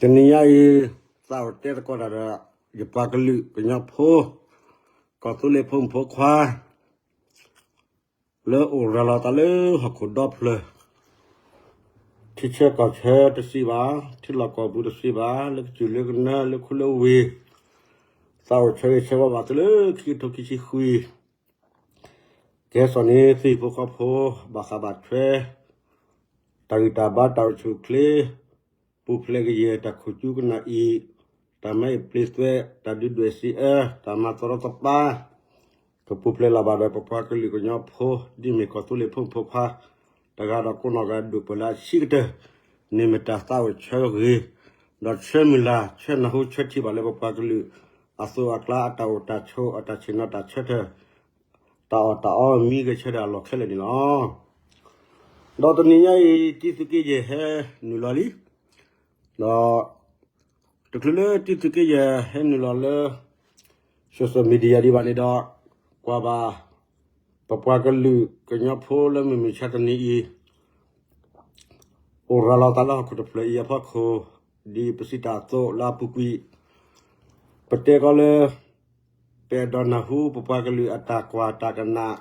တနံၤညါအံၤ သးအိၣ်တဲသကိးတၢ်ဒီး ယပှၤကလုာ်ကညီဖိ ကီၢ်သူလ့ၤဖိမုၣ်ဖိခွါ လၢအိၣ်ရၤလီၤသးလၢဟီၣ်ခိၣ်ဒီဖျၢၣ်, ထံဆၢကီၢ်ဆၢတစံးဘၣ်, ထံလီၢ်ကီၢ်ပူၤတစံးဘၣ်, လၢကစၢၢ်လၢကနၢလၢခူလၢဝ့ၢ်, သးအိၣ်ဆၢဂ့ၤဆၢဝါဘၣ်သုလၢခံကထိခံဆံဃု ကဲစီၤန့ၣ်သံၣ်ဖိဃီဖိ ဘၣ်ဃးဘၣ်ထွဲ တၢ်ဂံၢ်တၢ်ဘါ တၢ်အိၣ်ဆူၣ်အိၣ်ချ့, ပူၤဖျဲးကယဲၢ် တၢ်ခိၣ်ကၠူကနၣ်အံၤ, တၢ်မၤအ့ၣ်ပျ့ၤသွဲး, တၢ်ဒုးဒွဲၣ်စံးအၢ, တၢ်မၤသရီသပၢ, ကပူၤဖျဲးလၢၤဘၣ်ဒီး ပပှၤကလုာ်ကညီဖိ ဒ်မ့ၢ်ကီၢ်သူလ့ၤဖိမုၣ်ဖိခွါ တဂၤဒီးကိးနီၢ်ဂၤဒိၣ်ပှဲၤလၢအဆံးကတၢၢ်, န့ၣ်မ့ၢ်တၢ်သးအိၣ်ဆၢဂ့ၤ, ဒီးဆၢမုၢ်လၢ် ဆၢနၢ်ဟူဆၢထံၣ်ဘၣ်လၢပပှၤကလုာ် အသိးအကျါ အတၢ်အိၣ်တၢ်ဆိး အတၢ်ဆ့ၣ်နီၤတၢ်ဆၢထၢၣ် တၢ်အီၣ်တၢ်အီမံဂဲၤဆၢထၢၣ်အလီၢ်ခဲလၢာ်န့ၣ်လီၤ. ဒီးတနံၤညါအံၤ တံသုးက့ယဲၢ်ဟဲနုာ်လီၤလံ, ဒီး တချုးလၢတံသုးက့ယဲၢ်ဟဲနုာ်လီၤလၢ social media ဒံးဘၣ်န့ၣ်ဒီး ကွၢ်ဘၣ် ပပှၤကလုာ်ကညီဖိလၢမုၢ်မုၢ်ဆါတနံၤအံၤ အိၣ်ရၤလီၤသးလၢဟီၣ်ခိၣ်တဖျၢၣ်အံၤအဖီခိၣ်, ဒ်ပစံးတၢ်အသိးလၢအပူၤကွံာ်, ပတဲကီးလၢ ပအဲၣ်ဒိးနၢ်ဟူပပှၤကလုာ်အတၢ်ကွၢ်တၢ်ကနၣ်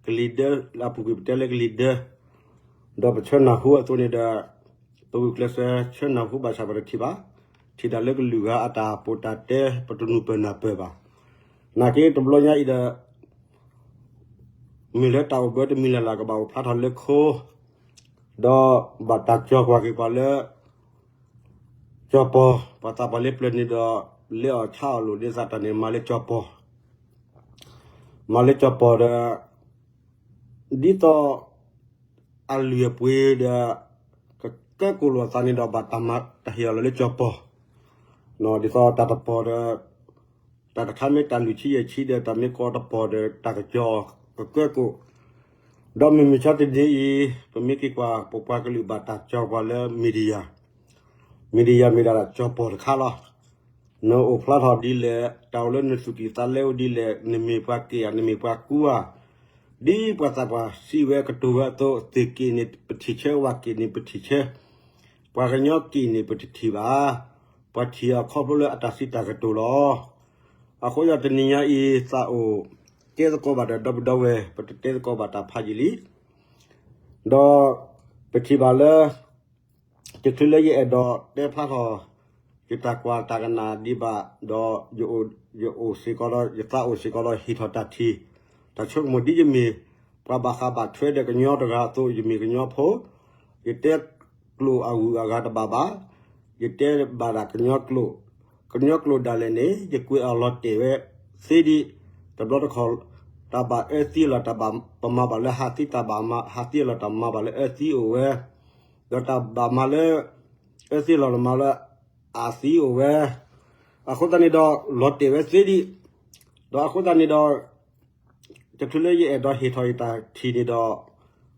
ကလံၤဒၢ လၢအပူၤကွံာ်ပတဲလၢကလံၤဒၢ, ဒီးပဆၢနၢ်ဟူအသိးန့ၣ်ဒီး ပဂုာ်ကျဲးစၢးဆၢနၢ်ဟူဘၣ်ဆၣ်ပတထံၣ်ဘၣ်, ထံၣ်တၢ်လၢကလုာ်ဂၤအတၢ်ပီးတၢ်တဲ ပတနူၤပၢၢ်နၢ်ပၢၢ်ဘၣ်. နာ်က့တဘျီညါအံၤဒီး မ့ၢ်လၢတၢ်အိၣ်ဘၢတမံၤလၢ်လၢ် ကဘၣ်အိၣ်ဖျါထီၣ်လၢခိ, ဒီးဘၣ်တၢ်ကၠီၤကွၢ်က့ၤပှၤလၢ ကၠီၤပီၢ်, ပှၤသးပှၢ်လၢပျၢၤန့ၣ်ဒီး လဲၤအီၣ်ဆါအီၣ်လိာ်န့ၢ်သးတၢ်န့ၣ် မၤလၢကၠီၤပီၢ်, မၤလၢကၠီၤပီၢ်ဒီး ဒ်သိး အလုၢ်အပှ့ၤဒီး ကကဲကိၣ်လိာ်အသးန့ၣ်ဒီး ဘၣ်တၢ်မၤတၢ်ဟ့ၣ်အီၤလၢကၠီၤပီၢ်, ဒ်သိးတၢ်တပီၢ်ဒီး တၢ်တခါမ့ၢ်တၢ်လုၢ်ဆံယဲၢ်ဆံဒီး တၢ်မ့ၢ်ကီတပီၢ်ဒီး တၢ်ကကၠီၤကကဲကိၣ်, ဒီးမုၢ်မုၢ်ဆါတနံၤအံၤ ပမ့ၢ်က့ၤကွၢ် ပပှၤကလုာ်ဘၣ်တၢ်ကၠီၤပှၤလၢ media, media မ့ၢ်ဒၣ်ကၠီၤပီၢ်တခါလီၤ. နအိၣ်ဖျါထီၣ်ဒ်လဲၣ်, တၢ်အိၣ်လၢနသူၣ်ကံၢ်သးလဲအိၣ်ဒ်လဲၣ်, နမ့ၢ်ပှၤက့ၢ်ဧါ နမ့ၢ်ပှၤကူဧါ, ဒ်ပှၤသးပှၢ်စံးဝဲကတိၤဝဲအသိး, သ့ၣ်က့ၣ်န့ၣ်ပထံၣ်ဆၢ, ဝၣ်က့ၣ်န့ၣ်ပထံၣ်ဆၢ, ပှၤကညီက့ၣ်န့ၣ်ပတထံၣ်ဘၣ်. ပှၤထံၣ်အီၤခီဖျိလၢအတၢ်စံးတၢ်ကတိၤလီၤ. အဃိဒီးတနံၤညါအံၤ သးအိၣ်တဲသကိးဘၣ်ဒီးဒီပုၢ်ဒီဝဲၢ်, ပတတဲသကိးဘၣ်တၢ်ဖးယံာ်လံ. ဒီးပထံၣ်ဘၣ်လၢ တချုးလၢယအဲၣ်ဒိးတဲဖျါထီၣ် ယတၢ်ကွၢ်တၢ်ကနၣ်ဒံးဘၣ်ဒီး ယအိၣ်စ့ၢ်ကီးဒီး ယသးအိၣ်စ့ၢ်ကီးဒီး ဟ့ၣ်ထီၣ်တၢ်ထံၣ် တၢ်ဆိကမိၣ်ဒ်ယမ့ၢ် ပှၤဘၣ်ဃးဘၣ်ထွဲဒီးကညီတဂၤအသိး ယမ့ၢ်ကညီဖိ, ယတဲကျိာ်အဂုၤအဂၤတဘၣ်ဘၣ်, ယတဲဘၣ်ဒၣ်ကညီကျိာ်, ကညီကျိာ်ဒၣ်လဲာ်န့ၣ် ယကွဲးအီၤလီၤတဲာ်ဝဲသ့ဒံး, တဘျီတခီၣ် တၢ်ဘၣ်အၢသံအလီၢ် တၢ်ဘၣ်ပမၤဘၣ်လၢဟးသံ တၢ်ဘၣ်မၤ ဟးသံအလီၢ် တၢ်မၤဘၣ်လၢအၢသံအိၣ်ဝဲ, ဒီးတၢ်ဘၣ်မၤလၢ အၢသံအလီၢ် တၢ်မၤလၢအသံအိၣ်ဝဲ, အဃိသတးန့ၣ်ဒီး လီၤတဲာ်ဝဲသ့ဒံး, ဒီးအဃိသတးန့ၣ်ဒီး တချုးလၢယအဲၣ်ဒိးဟ့ၣ်ထီၣ်ယတၢ်ထံၣ်န့ၣ်ဒီး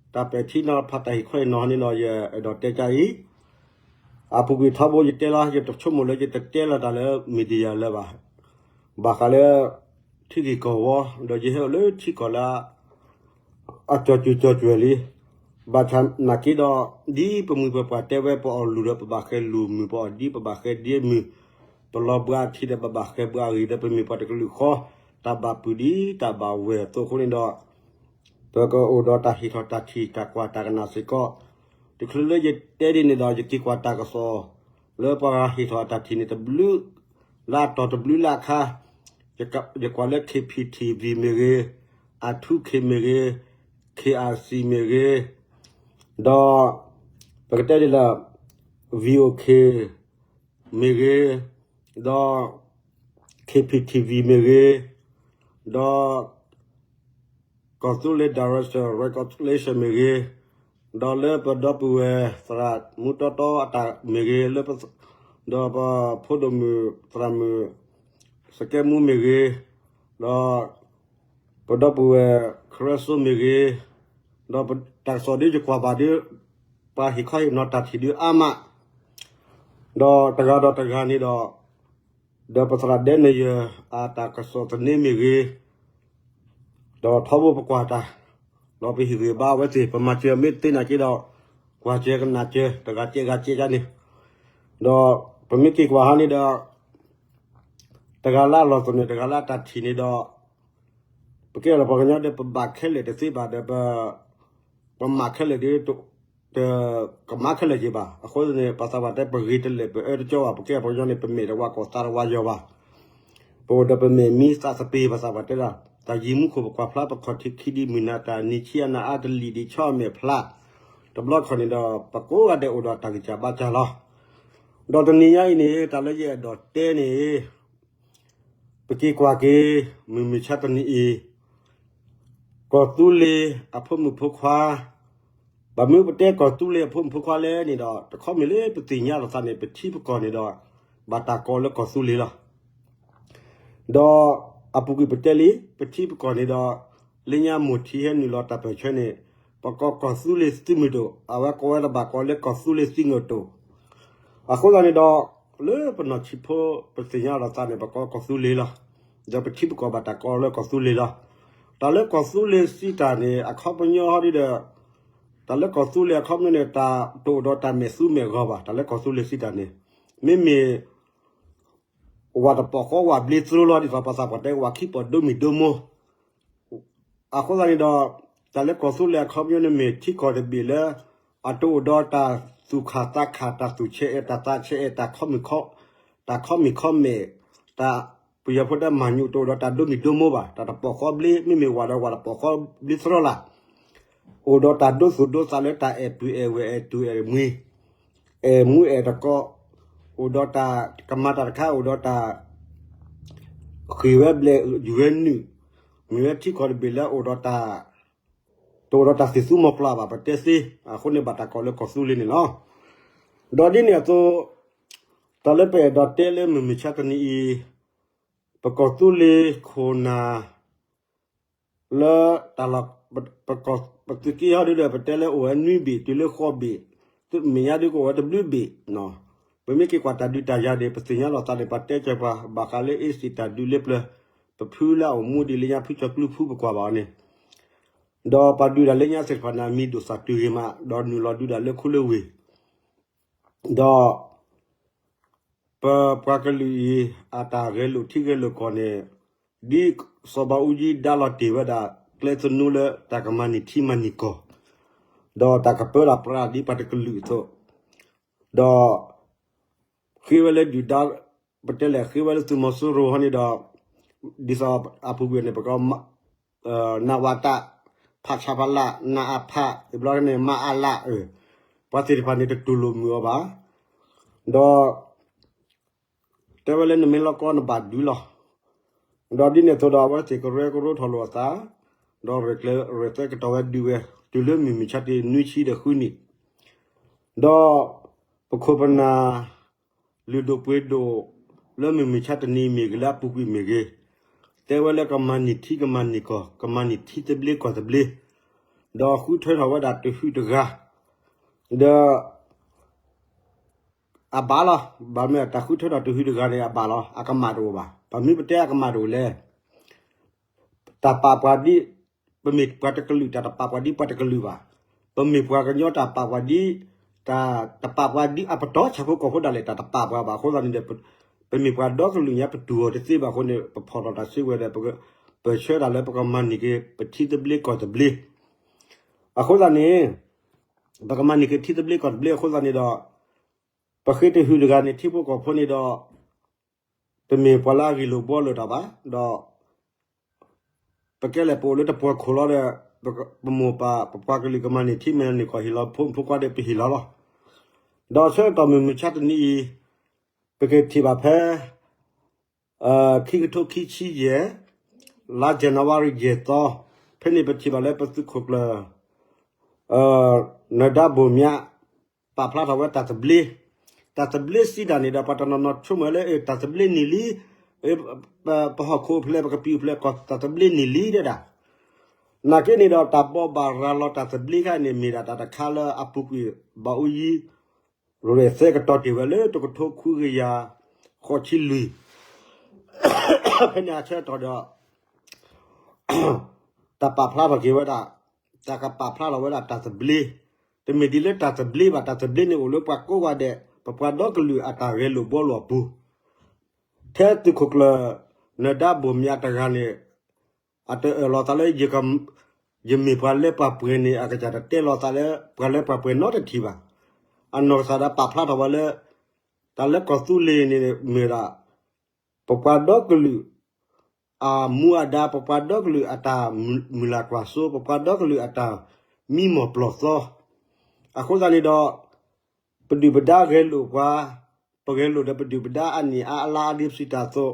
တၢ်ပဲာ်ထံနီၤဖးတၢ်ဟ့ၣ်ခီဟ့ၣ်နီၤန့ၣ်ဒီး ယအဲၣ်ဒိးတဲကါအံၤ, အပူၤကွံာ်ထီဘိယတဲလီၤ ယတဆိကမိၣ်လၢယတတဲလီၤတၢ်လၢ media လၢၤဘၣ်, ဘၣ်ဃးလၢ ထံဂ့ၢ်ကီၢ်ဝီ ဒီးယဟဲအိၣ်လၢထံကီၢ်လၢ အကၠီၤစူၤကၠီၤစဲၤလံ, ဘၣ်ဆၣ်နာ်က့ဒီး ဒ်ပမှံၤပပှၢ်တဲဝဲ ပအီၣ်လူၢ်ဒီးပဘၣ်ဃဲၤလူၢ်မုၢ် ပအီၣ်ဒံးပဘၣ်ဃဲၤဒံးမုၢ်, ပလီၤဘှါထံဒီးပဘၣ်ဃဲၤဘှါဂ့ၤဒီး ပမ့ၢ်ပှၤတကလုာ်ဃီ တၢ်ဘၣ်ပုၢ်ဒ်တၢ်ဘၣ်ဝဲၢ်အသိးအဃိန့ၣ်ဒီး ပကအိၣ်ဒီးတၢ်ဟ့ၣ်ထီၣ်တၢ်ထံၣ်တၢ်ကွၢ်တၢ်ကနၣ်စ့ၢ်ကီး, တချုးလၢယတဲဒ်န့ၣ်ဒီး ယက့ၤကွၢ်တၢ်ကစီၣ် လၢပှၤဟ့ၣ်ထီၣ်အတၢ်ထံၣ်န့ၣ် တဘျုးလၢအတီၢ်တဘျုးလၢအခါ, ယကွၢ်လၢ K P T V မ့ၢ်ဂ့ၤ, R two K မ့ၢ်ဂ့ၤ, K R C မ့ၢ်ဂ့ၤ, ဒီး ပကတဲဒ်လၢ V O K မ့ၢ်ဂ့ၤ, ဒီး K P T V မ့ၢ်ဂ့ၤ, ဒီး ကီၢ်သူလ့ၤ Director Reconciliation မ့ၢ်ဂ့ၤ, ဒီးလၢပဒီပုၢ်ဝဲၢ်သရၣ်မူတီတီအတၢ်မ့ၢ်ဂ့ၤ, လၢပ ဒီးပဖိဒိၣ်မုၣ်သရၣ်မုၣ် စကဲမူမ့ၢ်ဂ့ၤ, ဒီး ပဒီပုၢ်ဝဲၢ်ခရၢစိမ့ၢ်ဂ့ၤ, ဒီးပတၢ်ကစီၣ်ဒ်ယကွၢ်ဘၣ်ဒ် ပှၤဟ့ၣ်ခီဟ့ၣ်နီၤတၢ်ထံၣ်ဒ်အါမး, ဒီးတဂၤဒီးတဂၤန့ၣ်ဒီး ဒီးပသရၣ်ဒဲန့ၣ်ယၤ အတၢ်ကစီၣ်သန့မ့ၢ်ဂ့ၤ, ဒီးထီဘိပကွၢ်တၢ်, ဒီးပဟ့ၣ်ဂံၢ်ဘါအဝဲသ့ၣ် ပမၤစၢၤမ့ၢ်သ့နာ်က့ဒီး ကွၢ်စၢၤကနၣ်စၢၤ တဂၤစဲးဂၤစဲးန့ၣ်, ဒီးပ ပမ့ၢ်က့ၤကွၢ်ဟီန့ၣ်ဒီး တဂၤလၢအလီၢ်သနၢၣ် တဂၤလၢအတၢ်ထံၣ်န့ၣ်ဒီး ပကဲထီၣ်ပှၤကညီဒီး ပဘၣ်ခဲလၢာ်တသ့ဘၣ်ဒီး ပ ပမၤခဲလၢာ်ဒီး တ ကမၤခဲလၢာ်က့ၤဘၣ်. အဃိန့ၣ် ပှၤသးပှၢ်တဲ ပဂ့ၤတလၢာ် ပအၢတကၠီဘၣ်. ပကဲပှၤကညီန့ၣ် ပမဲာ်တဝါကီၢ်သးတဝါယီၤဘၣ်. ပအိၣ်ဒီးပမဲာ်မံသးသပ့ၤ ပှၤသးပှၢ်တဲဒၣ် တၢ်ယံၤမူခိၣ် ပကွၢ်ဖျါပခီၣ်ထံးခံဒံး မုၢ်နၤတၢ်နံၤဆံးအနၤအါ တလံာ်ဒံးဆီအမဲာ်ဖျါ တဘျီခီၣ်န့ၣ်ဒီး ပကိးဂၤဒဲးအိၣ်ဒီးတၢ်ဂံၢ်စၢ်ဘါစၢ်လီၤ. ဒီးတနံၤညါအံၤန့ၣ် တၢ်လၢယအဲၣ်ဒိးတဲန့ၣ် ပက့ၤကွၢ်က့ၤ မုၢ်မုၢ်ဆါတနံၤအံၤ ကီၢ်သူလ့ၤအဖိမုၣ်ဖိခွါ ဘၣ်မနုၤပတဲကီၢ်သူလ့ၤအဖိမုၣ်ဖိခွါလဲၣ်န့ၣ်ဒီး တခီမ့ၢ်လၢပသ့ၣ်ညါလိာ်သးန့ၣ် ပထံပကီၢ်န့ၣ်ဒီး ဘၣ်တၢ်ကိးလၢကီၢ်သူလ့ၤလီၤ. ဒီးအပူၤကွံာ်ပတဲလံ ပထံပကီၢ်န့ၣ်ဒီး လၢညါမိၢ်ထံဟဲနုာ်လီၤတၢ်ပၢၢ်ဆၢန့ၣ် ပကိးကီၢ်သူလ့ၤသုးမုၢ်ဒိၣ် အဝဲကိးဝဲတဘၣ်ကိးလၢကီၢ်သူလ့ၤသုးမုၢ်ဒိၣ် အဃိသတးန့ၣ်ဒီး လၢပနီၢ်ဆံးဖိ ပသ့ၣ်ညါလိာ်သးန့ၣ် ပကိးကီၢ်သူလ့ၤလီၤ. ဒီးပထံပကီၢ်ဘၣ်တၢ်ကိးလၢကီၢ်သူလ့ၤလီၤ. တၢ်လၢကီၢ်သူလ့ၤစံးတၢ်န့ၣ် အခီပညီဟီဒ်ဒီး တၢ်လၢကီၢ်သူလ့ၤအခီပညီန့ၣ် တၢ်တအိၣ်ဒီးတၢ်မဲာ်သူမဲာ်ဂီၤဘၣ်. တၢ်လၢကီၢ်သူလ့ၤစံးတၢ်န့ၣ် မ့မ့ၢ် ဝၤတပီၢ်ဃီဝၤဘျ့သရိလီၤ. ဒ်သိးပှၤသးပှၢ်တဲ ဝၤခံပီၣ်ဒိမံၤဒိမိၢ် အဃိသတးန့ၣ်ဒီး တၢ်လၢကီၢ်သူလ့ၤအခီပညီန့ၣ်မ့ၢ်ထံကီၢ်တဘ့ၣ်လၢ အတအိၣ်ဒီးတၢ်သူၣ်ခၣ်သးခၣ် တၢ်သူၣ်ဆဲးအဲး တၢ်သးဆဲးအဲး တၢ်ခီမုၣ်ခီမဲာ် တၢ်ပယီၤဖိတဲမၤညူး တအိၣ်ဒီးတၢ်ဒိမံၤဒိမိၢ်ဘၣ်. တၢ်တပီၢ်ဃီဘျ့ မ့မ့ၢ်ဝၤဒီးဝၤတပီၢ်ဃီဘျ့သရိလီၤ. အိၣ်ဒီးတၢ်ဒိသူၣ်ဒိသးလၢတၢ်အဲၣ်ပုၢ်အဲၣ်ဝဲၢ်အဲၣ်တူၢ်အဲၣ်မှံၤ အဲၣ်မူအဲၣ်တကီး အိၣ်ဒီးတၢ်ကမၤတၢ်တခါ အိၣ်ဒီးတၢ် ဃ့ၢ်ဝဲဘျဲၣ်ယုၢ်ဝဲနုာ် မ့ၢ်ဝဲထံကီၢ်တဘ့ၣ်လၢအိၣ်ဒီးတၢ် တအိၣ်ဒီးတၢ်သ့ၣ်သူမီၤပျီဘၣ် ပတဲသ့. အဃိန့ၣ်ဘၣ်တၢ်ကိးလၢကီၢ်သူလ့ၤန့ၣ်လီၤ. ဒီးဒ်န့ၣ်အသိး တၢ်လၢပအဲၣ်ဒိးတဲလၢမုၢ်မုၢ်ဆါတနံၤအံၤ ပကီၢ်သူလ့ၤခိၣ်နၢ် လၢတၢ်လီၢ် ပသုးက့ဟီဒ်ဒီး ပတဲလၢအိၣ်ဝဲနွံဘ့ၣ် တုၤလၢဃိးဘ့ၣ် မဲာ်ညါဒ်ကအိၣ်ဝဲတဘျုးဘ့ၣ်. ပမ့ၢ်က့ၤကွၢ်တၢ်ဒုးတၢ်ယၤန့ၣ် ပသ့ၣ်ညါလိာ်သးန့ၣ် ပှၤတဲကၢၤပှၤ ဘၣ်ဃးလၢအ့စံၣ်တၢ်ဒုးလၢပျၢၤ ပဖုလၢအအိၣ်မူဒ်လၢညါဖုကၠီၤကျူဖုပကွၢ်ဘၣ်အီၤန့ၣ် ဒီးပှၤဒုးတၢ်လၢညါသ့ၣ်တဖၣ်န့ၣ် အမံၤဒိၣ်သၣ်တုၤဂ့ၤမး ဒီးနုာ်လီၤဒုးတၢ်လၢခိလၢဝ့ၢ် ဒီး ပပှၤကလုာ်အံၤ အတၢ်ဂဲၤလိာ်ထံဂဲၤလိာ်ကီၢ်န့ၣ် ဒ်စီၤဘးအူကၠံဒါလီၤတ့ၢ်ဝဲဒၣ် ကျဲသနူလၢတၢ်ကမၤန့ၢ်ထံမၤန့ၢ်ကီၢ် ဒီးတၢ်ကပၢတၢ်ပြးဒ်ပှၤတကလုာ်အသိး ဒီး ဃ့ဝဲလၢဒုၣ်ဒါ ပတဲလဲၣ်ဃ့ဝဲလၢသုးမီၤစိရိၤဟီန့ၣ်ဒီး ဒ်သိးအပူၤကွံာ်န့ၣ် ပက နဝတ ဖဆပလ နအဖ တဘျီန့ၣ် မအလ ပှၤသ့ၣ်တဖၣ်န့ၣ် တတူၢ်လိာ်မုာ်အီၤဘၣ်. ဒီး တဲဝဲလၢနမ့ၢ်လီၤကီနဘၣ်ဒုးလီၤ. ဒီးဒ်န့ၣ်အသိးဒီး အဝဲသ့ၣ်ကရၢကရိထီၣ်လိာ်အသး ဒီးရဲၣ်ကျဲၤရဲၣ်သဲကတီၤဝဲဒုးဝဲ တုၤလၢမုၢ်မုၢ်ဆါတနံၤနွံဆံဒီးဃုနံၣ် ဒီး ပခိၣ်ပနၢ် လုၢ်ဒိၣ်ပှ့ၤဒိၣ် လၢမုၢ်မုၢ်ဆါတနံၤမ့ၢ်ဂ့ၤ လၢအပူၤကွံာ်မ့ၢ်ဂ့ၤ တဲဝဲလၢကမၤန့ၢ်ထံကမၤန့ၢ်ကီၢ် ကမၤန့ၢ်ထံသဘျ့ကီၢ်သဘျ့ ဒီးဃုထၢထီၣ်ဝဲဒၣ်တဟုတဂၤ ဒီး အဘၣ်လီၤ. ဘၣ်မနုၤတၢ်ဃုထၢထီၣ်တဟုတဂၤန့ၣ် အဘၣ်လီၤ အကမၣ်တအိၣ်ဘၣ်. ဘၣ်မနုၤပတဲအကမၣ်တအိၣ်လဲၣ်. တၢ်ပာ်ပှၤဒ် ပမ့ၢ်ပှၤတကလုာ် တၢ်တပာ်ပှၤဒ်ပှၤတကလုာ်ဘၣ်. ပမ့ၢ်ပှၤကညီတၢ်ပာ်ပှၤဒ် တၢ်တပာ်ပှၤဒ်အပတီၢ်ဆၣ်ဖိကီၢ်ဖိဒၣ်လဲာ် တၢ်တပာ်ပှၤဘၣ်. အဃိသတးန့ၣ်ဒီး ပမ့ၢ်ပှၤဒီကလုာ်ညါ ပတူၢ်အီၤတသ့ဘၣ်အဃိန့ၣ် ပဖီၣ်ထီၣ်တၢ်စုကဝဲၤဒီး ပဆၢတၢ်လၢပကမၤန့ၢ်က့ၤ ပထံသဘျ့ကီၢ်သဘျ့ အဃိသတးန့ၣ် ပကမၤန့ၢ်က့ၤထံသဘျ့ကီၢ်သဘျ့အဃိသတးန့ၣ်ဒီး ပဃ့တဟုတဂၤန့ၣ် ထံဖိကီၢ်ဖိန့ၣ်ဒီး တမ့ၢ်ပှၤလၢအဂ့ၢ်လိာ်ဘှီလိာ်တၢ်ဘၣ်. ဒီး ပကဲလဲၣ်ပအိၣ်လၢတပှၢ်ခိၣ်လီၤဒီး ပမိၢ်ပၢ် ပပှၤကလုာ်ကမၤန့ၢ်ထံမၤန့ၢ်ကီၢ်ဟ့ၣ်လီၤ ဖိမုၣ်ဖိခွါဒီးပဟ့ၣ်လီၤလီၤ. ဒီးဆၢကတီၢ်မုၢ်မုၢ်ဆါတနံၤအံၤ ပကထံၣ်ဘၣ်ဖဲ ခံကထိခံဆံယဲၢ် လါ January ယဲၢ်သီ ဖဲန့ၣ်ပထံၣ်ဘၣ်လၢပသုးခိၣ်ကျၢၢ် နၢၤဒါဘိၣ်မၠး ပာ်ဖျါထီၣ်ဝဲတၢ်သဘျ့, တၢ်သဘျ့စံးတၢ်န့ၣ်ဒီး ပှၤတနီၤနီၤဆိကမိၣ်ဝဲလၢ တၢ်သဘျ့န့ၢ်လံ, ပဟီၣ်ခိၣ်အိၣ်ဖျဲၣ် ပကပံာ်အိၣ်ဖျဲၣ်ကီၢ် တၢ်သဘျ့န့ၢ်လံတဲဒၣ်. နာ်က့န့ၣ်ဒီး တၢ်ဘိးဘၣ်ရၤလီၤတၢ်သဘျ့ခါန့ၣ် မ့ၢ်ဒၣ်တၢ်တခါလၢအပူၤကွံာ် ဘၣ်အူယံ ရဲၣ်သဲကတီၤတ့ၢ်ဝဲလၢတကထိခွံကယၤဃိးဆံလွံၢ် ဖဲန့ၣ်အဆၢကတီၢ်ဒီး တၢ်ပာ်ဖျါထီၣ်က့ၤဝဲဒၣ်, တၢ်ကပာ်ဖျါထီၣ်ဝဲဒၣ်တၢ်သဘျ့, တမ့ၢ်ဒ်လၢတၢ်သဘျ့ဘၣ်, တၢ်သဘျ့န့ၣ်အိၣ်လၢပှၤကိးဂၤဒဲး, ပပှၤဒီကလုာ်အတၢ်ဂဲၤလိာ်ဘှီလိာ်အပူၤ, ထဲသုးခိၣ်ကျၢၢ် နၢၤဒါဘိၣ်မၠးတဂၤန့ၣ် အတအၢၣ်လီၤသးလၢ ယမ့ၢ်ပှၤလၢပှၤပှဲၤန့ၣ် အကစၢ်တတဲလီၤသးလၢ ပှၤလၢပှၤပှဲၤနီတထံၣ်ဘၣ်. အနီၢ်ကစၢ်ဒၣ်ပာ်ဖျါထီၣ်ဝဲလၢ တၢ်လၢကီၢ်သူလ့ၤန့ၣ်မ့ၢ်ဒၣ် ပပှၤဒီကလုာ် အမူအဒါ ပပှၤဒီကလုာ်အတၢ်မုၢ်လၢ်ကွၢ်စိ ပပှၤဒီကလုာ်အတၢ်မံမီၢ်ပျီၢ်သီ, အဃိသတးန့ၣ်ဒီး ပဒုၣ်ပဒါဂဲၤလိာ်ပှၤ, ပဂဲၤလိာ်ဒီးပဒုၣ်ပဒါအနံၣ်အါအလါအါဒ်ပစံးတၢ်အသိး,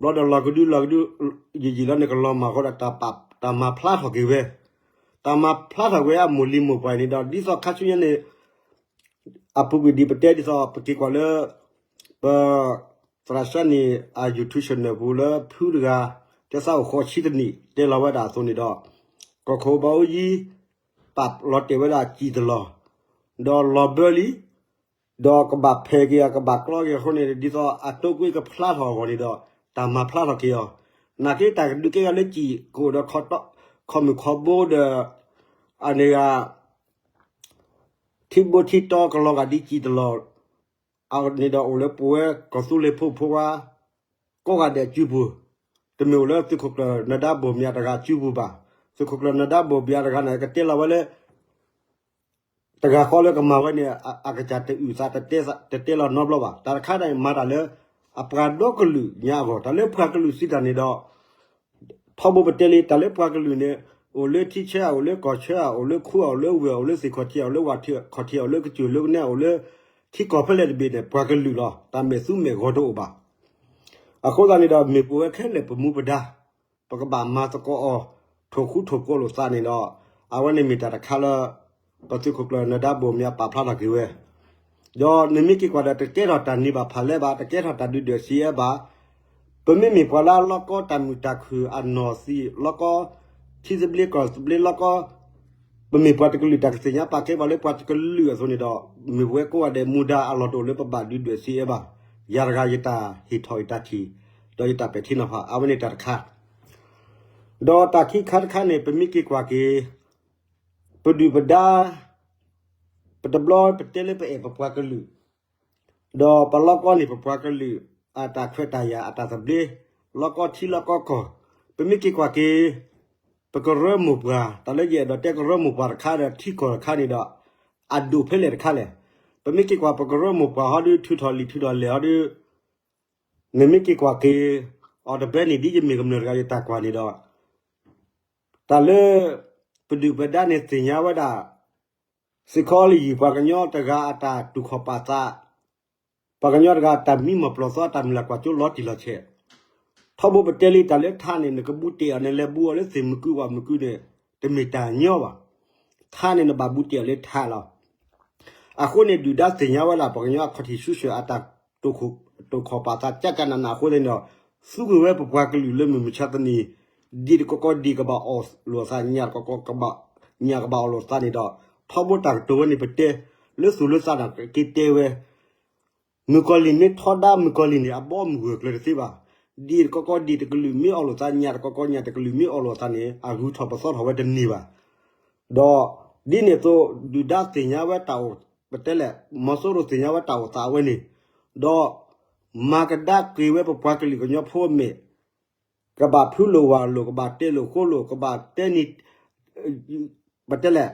ဘျီဒီးလီၤကဒုလီၤကဒု ယံာ်ယံာ်လီၤန့ၣ် ကလီၤမၢ်ဃီဒီး တၢ်မၤဖျါထီၣ်က့ၤဝဲ, တၢ်မၤဖျါထီၣ်က့ၤဝဲအမိၢ်လံၤမိၢ်ပှၢ်အံၤန့ၣ်ဒီး ဒ်သိးခါဆူညါန့ၣ် အပူၤကွံာ်ဒ်ပတဲဒ်သိး ပက့ၤကွၢ်လၢ ပ သရၣ်စၢ်န့ၣ် အ YouTube channel ပူၤလၢဖုတဂၤ တဲသးအိၣ်ဃိးဆံတနံၣ် တဲလီၤဝဲဒၣ်အသိးန့ၣ်ဒီး ကီၢ်ခိၣ်ဘၣ်အူကၠံ ပာ်လီၤတဲာ်ဝဲဒၣ်စံၣ်တလီၢ် ဒီးလီၤဘၢလံ, ဒီးကဘၣ်ဖဲးက့ၤ ကဘၣ်ကျီက့ၤအဃိန့ၣ် ဒ်သိးအတိၢ်ကွံကဖျါထီၣ်အဂီၢ်န့ၣ်ဒီး တၢ်မၤဖျါထီၣ်က့ၤအီၤ, နာ်က့တၢ်ကဒုးကဲထီၣ်လၢစံၣ်ကအိၣ်ဒီး ခီမုၢ်ခီဘိဒီး အန့ၣ်ဂၤ ထံဘိထံတီကလီၤဂာ်ဒ်စံၣ်တလီၢ် န့ၣ်ဒီးအိၣ်လၢပဝဲကီၢ်သူလ့ၤဖိဖိဝါ ကိးဂၤဒဲးအစုပူၤ, တမ့ၢ်အိၣ်လၢသုးခိၣ်ကျၢၢ်နၢၤဒါဘိၣ်မၠးတဂၤအစုပူၤဘၣ်. သုးခိၣ်ကျၢၢ်နၢၤဒါဘိၣ်မၠးတဂၤန့ၣ် ကတဲလီၤဝဲလၢ တဂၤဃီလၢကမၤဝဲန့ၣ် အကစၢ်တအုၣ်သး တတဲလီၤနီတဘျီဘၣ်. တၢ်တခါန့ၣ် မၤတၢ်လၢအပှၤဒီကလုာ်ညါအဂီၢ်, တၢ်လၢပှၤကလုာ်စံးတၢ်န့ၣ်ဒီး ထီဘိပတဲလံ တၢ်လၢပှၤကလုာ်န့ၣ် အိၣ်လၢထံဆၢ အိၣ်လၢကီၢ်ဆၢ အိၣ်လၢခူ အိၣ်လၢဝဲၢ် အိၣ်လၢသ့ၣ်ခီၣ်ထံး အိၣ်လၢဝၣ်ခီၣ်ထံး အိၣ်လၢကစၢၢ်လၢကနဲ အိၣ်လၢထံကီၢ်ဖဲလဲၣ်တဘ့ၣ်န့ၣ် ပှၤကလုာ်လီၤ. တၢ်မဲာ်သူမဲာ်ဂီၤတအိၣ်ဘၣ်. အဃိသတးန့ၣ်ဒီး မ့ၢ်ပဝဲခဲလၢာ်ပမူပဒါ ပကဘၣ်မၤသကိးအီၤ ထိၣ်ဃူထိၣ်ဖိးလိာ်သးန့ၣ်ဒီး အဝဲန့ၣ်မ့ၢ်တၢ်တခါလၢ ပသုးခိၣ်ကျၢၢ်နၢၤဒါဘိၣ်မၠးပာ်ဖျါထီၣ်က့ၤဝဲ ဒီးနမ့ၢ်က့ၤကွၢ်ဒီး တကဲထီၣ်တၢ်န့ၢ်ဘၣ်ဖးလဲဘၣ်, တကဲထီၣ်တၢ်ဒုၣ်ဒွဲၣ်စံးအၢဘၣ်. ပမ့မ့ၢ်ပှၤလၢအလီၢ်ကီတၢ်မုာ်တၢ်ခုၣ်အနီၢ်သံး လီၢ်ကီ ထံသဘျ့ကီၢ်သဘျ့ လီၢ်ကီ ပမ့ၢ်ပှၤတကလုာ်တၢ်ကသ့ၣ်ညါပာ်ကဲပှၤလၢပှၤတကလုာ်အသိးန့ၣ်ဒီး မ့ၢ်ပဝဲကိးဂၤဒဲးမူဒါအလီၢ်တအိၣ်လၢပဘၣ်ဒုၣ်ဒွဲၣ်စံးအၢဘၣ်. ယၤတဂၤယတၢ်ဟ့ၣ်ထီၣ်ယတၢ်ထံၣ် ဒီးယတၢ်ပဲာ်ထံနီၤဖး အဝဲန့ၣ်တၢ်တခါ ဒီးတၢ်ခံခါတခါန့ၣ် ပမ့ၢ်က့ၤကွၢ်က့ၤ ပဒုၣ်ပဒါ ပတဘျီပတဲလၢပအဲၣ်ပပှၤကလုာ် ဒီးပလီၢ်ကီန့ၣ် ပပှၤကလုာ်အတၢ်ခွဲးတၢ်ယာ်အတၢ်သဘျ့ လီၢ်ကီထံလီၢ်ကီကီၢ် ပမ့ၢ်က့ၤကွၢ်က့ၤ ပကရၢမိၢ်ပှၢ် တၢ်လၢယအဲၣ်ဒိးတဲကရၢမိၢ်ပှၢ်တခါဒီးထံကီၢ်တခါန့ၣ်ဒီး အဒိၣ်ဖဲလဲၣ်တခါလဲၣ်. ပမ့ၢ်က့ၤကွၢ်ပကရၢမိၢ်ပှၢ်ဟီဒု ထုးထီၣ်လံာ်ထုးထီၣ်လဲၢ်ဟီဒု နမ့ၢ်က့ၤကွၢ်က့ၤ အီၤတဘဲန့ၣ် ဒ်ယမ့ၢ်ကမျၢၢ်တဂၤယတၢ်ကွၢ်န့ၣ်ဒီး တၢ်လၢ ပဒုၣ်ပဒါန့ၣ်သ့ၣ်ညါဝဲဒၣ် သုးခီလၢယံၤ ပှၤကညီတဂၤအတၢ်တူၢ်ခီၣ်ပာ်သး ပှၤကညီတဂၤအတၢ်မံမီၢ်ပျီၢ်သီ အတၢ်မုၢ်လၢ်ကွၢ်စိလီၤတံၢ်လီၤဆဲး ထီဘိပတဲလံ တၢ်လၢထးန့ၣ် နကဘူးတ့ၢ်အီၤ နလဲၤဘူးအီၤလၢသ့ၣ်မုၢ်ကုဝၣ်မုၢ်ကုန့ၣ် တမ့ၢ်တၢ်ညီဘၣ်. ထးန့ၣ် နဘၣ်ဘူးတ့ၢ်အီၤလၢထးလီၤ. အဃိန့ၣ် ဒုၣ်ဒါသ့ၣ်ညါဝဲဒၣ် ပှၤကညီအခီၣ်ထံးဆူၣ်ဆၢၣ်အတၢ် တူၢ်ခီၣ်ပာ်သး ကၠၢ်ကၠၢ်နးနးအဃိသတးန့ၣ်ဒီး သူကွံာ်ဝဲပပှၤကလုာ်လၢမုၢ်မဆါတနံၤ ဒ့ၣ်တကီကီဒ့ၣ်ကဘၣ်အီၣ်လိာ်သး ညၣ်တကီကီကဘၣ် ညၣ်ကဘၣ်အီၣ်လိာ်သးန့ၣ်ဒီး ထီဘိတၢ်ကတိၤဝဲန့ၣ် ပတဲ လၢသူၣ်လၢသးန့ၣ် ကက့ၤတဲဝဲ မုၣ်ကီၤလံၢ်မ့ၢ်ထီဒါ မုၣ်ကီၤလံၢ်န့ၣ် အဘီအမုၢ်ဂၢၢ်ကျၢၤတသ့ဘၣ်. ဒ့ၣ်တကီကီဒ့ၣ်တကလုာ်မ့ၢ်အီၣ်လိာ်သး ညၣ်တကီကီညၣ်တကလုာ်မ့ၢ်အီၣ်လိာ်သးန့ၣ် အဂုၤထီၣ်ပသီထီၣ်ဝဲတန့ၢ်ဘၣ်. ဒီးဒ်န့ၣ်အသိး ဒုၣ်ဒါသ့ၣ်ညါဝဲတၢ်အိၣ် ပတဲလဲၣ် မီၤစိရိၤသ့ၣ်ညါဝဲတၢ်အိၣ်သးအဝဲန့ၣ်, ဒီး မၤကဒါက့ၤဝဲပပှၤကလုာ်ကညီဖိအမဲာ် ကဘၣ်ဖုးလိာ်ဝၤလိာ် ကဘၣ်တဲလိာ်ဃိလိာ် ကဘၣ်တဲနံၤ ပတဲလဲၣ်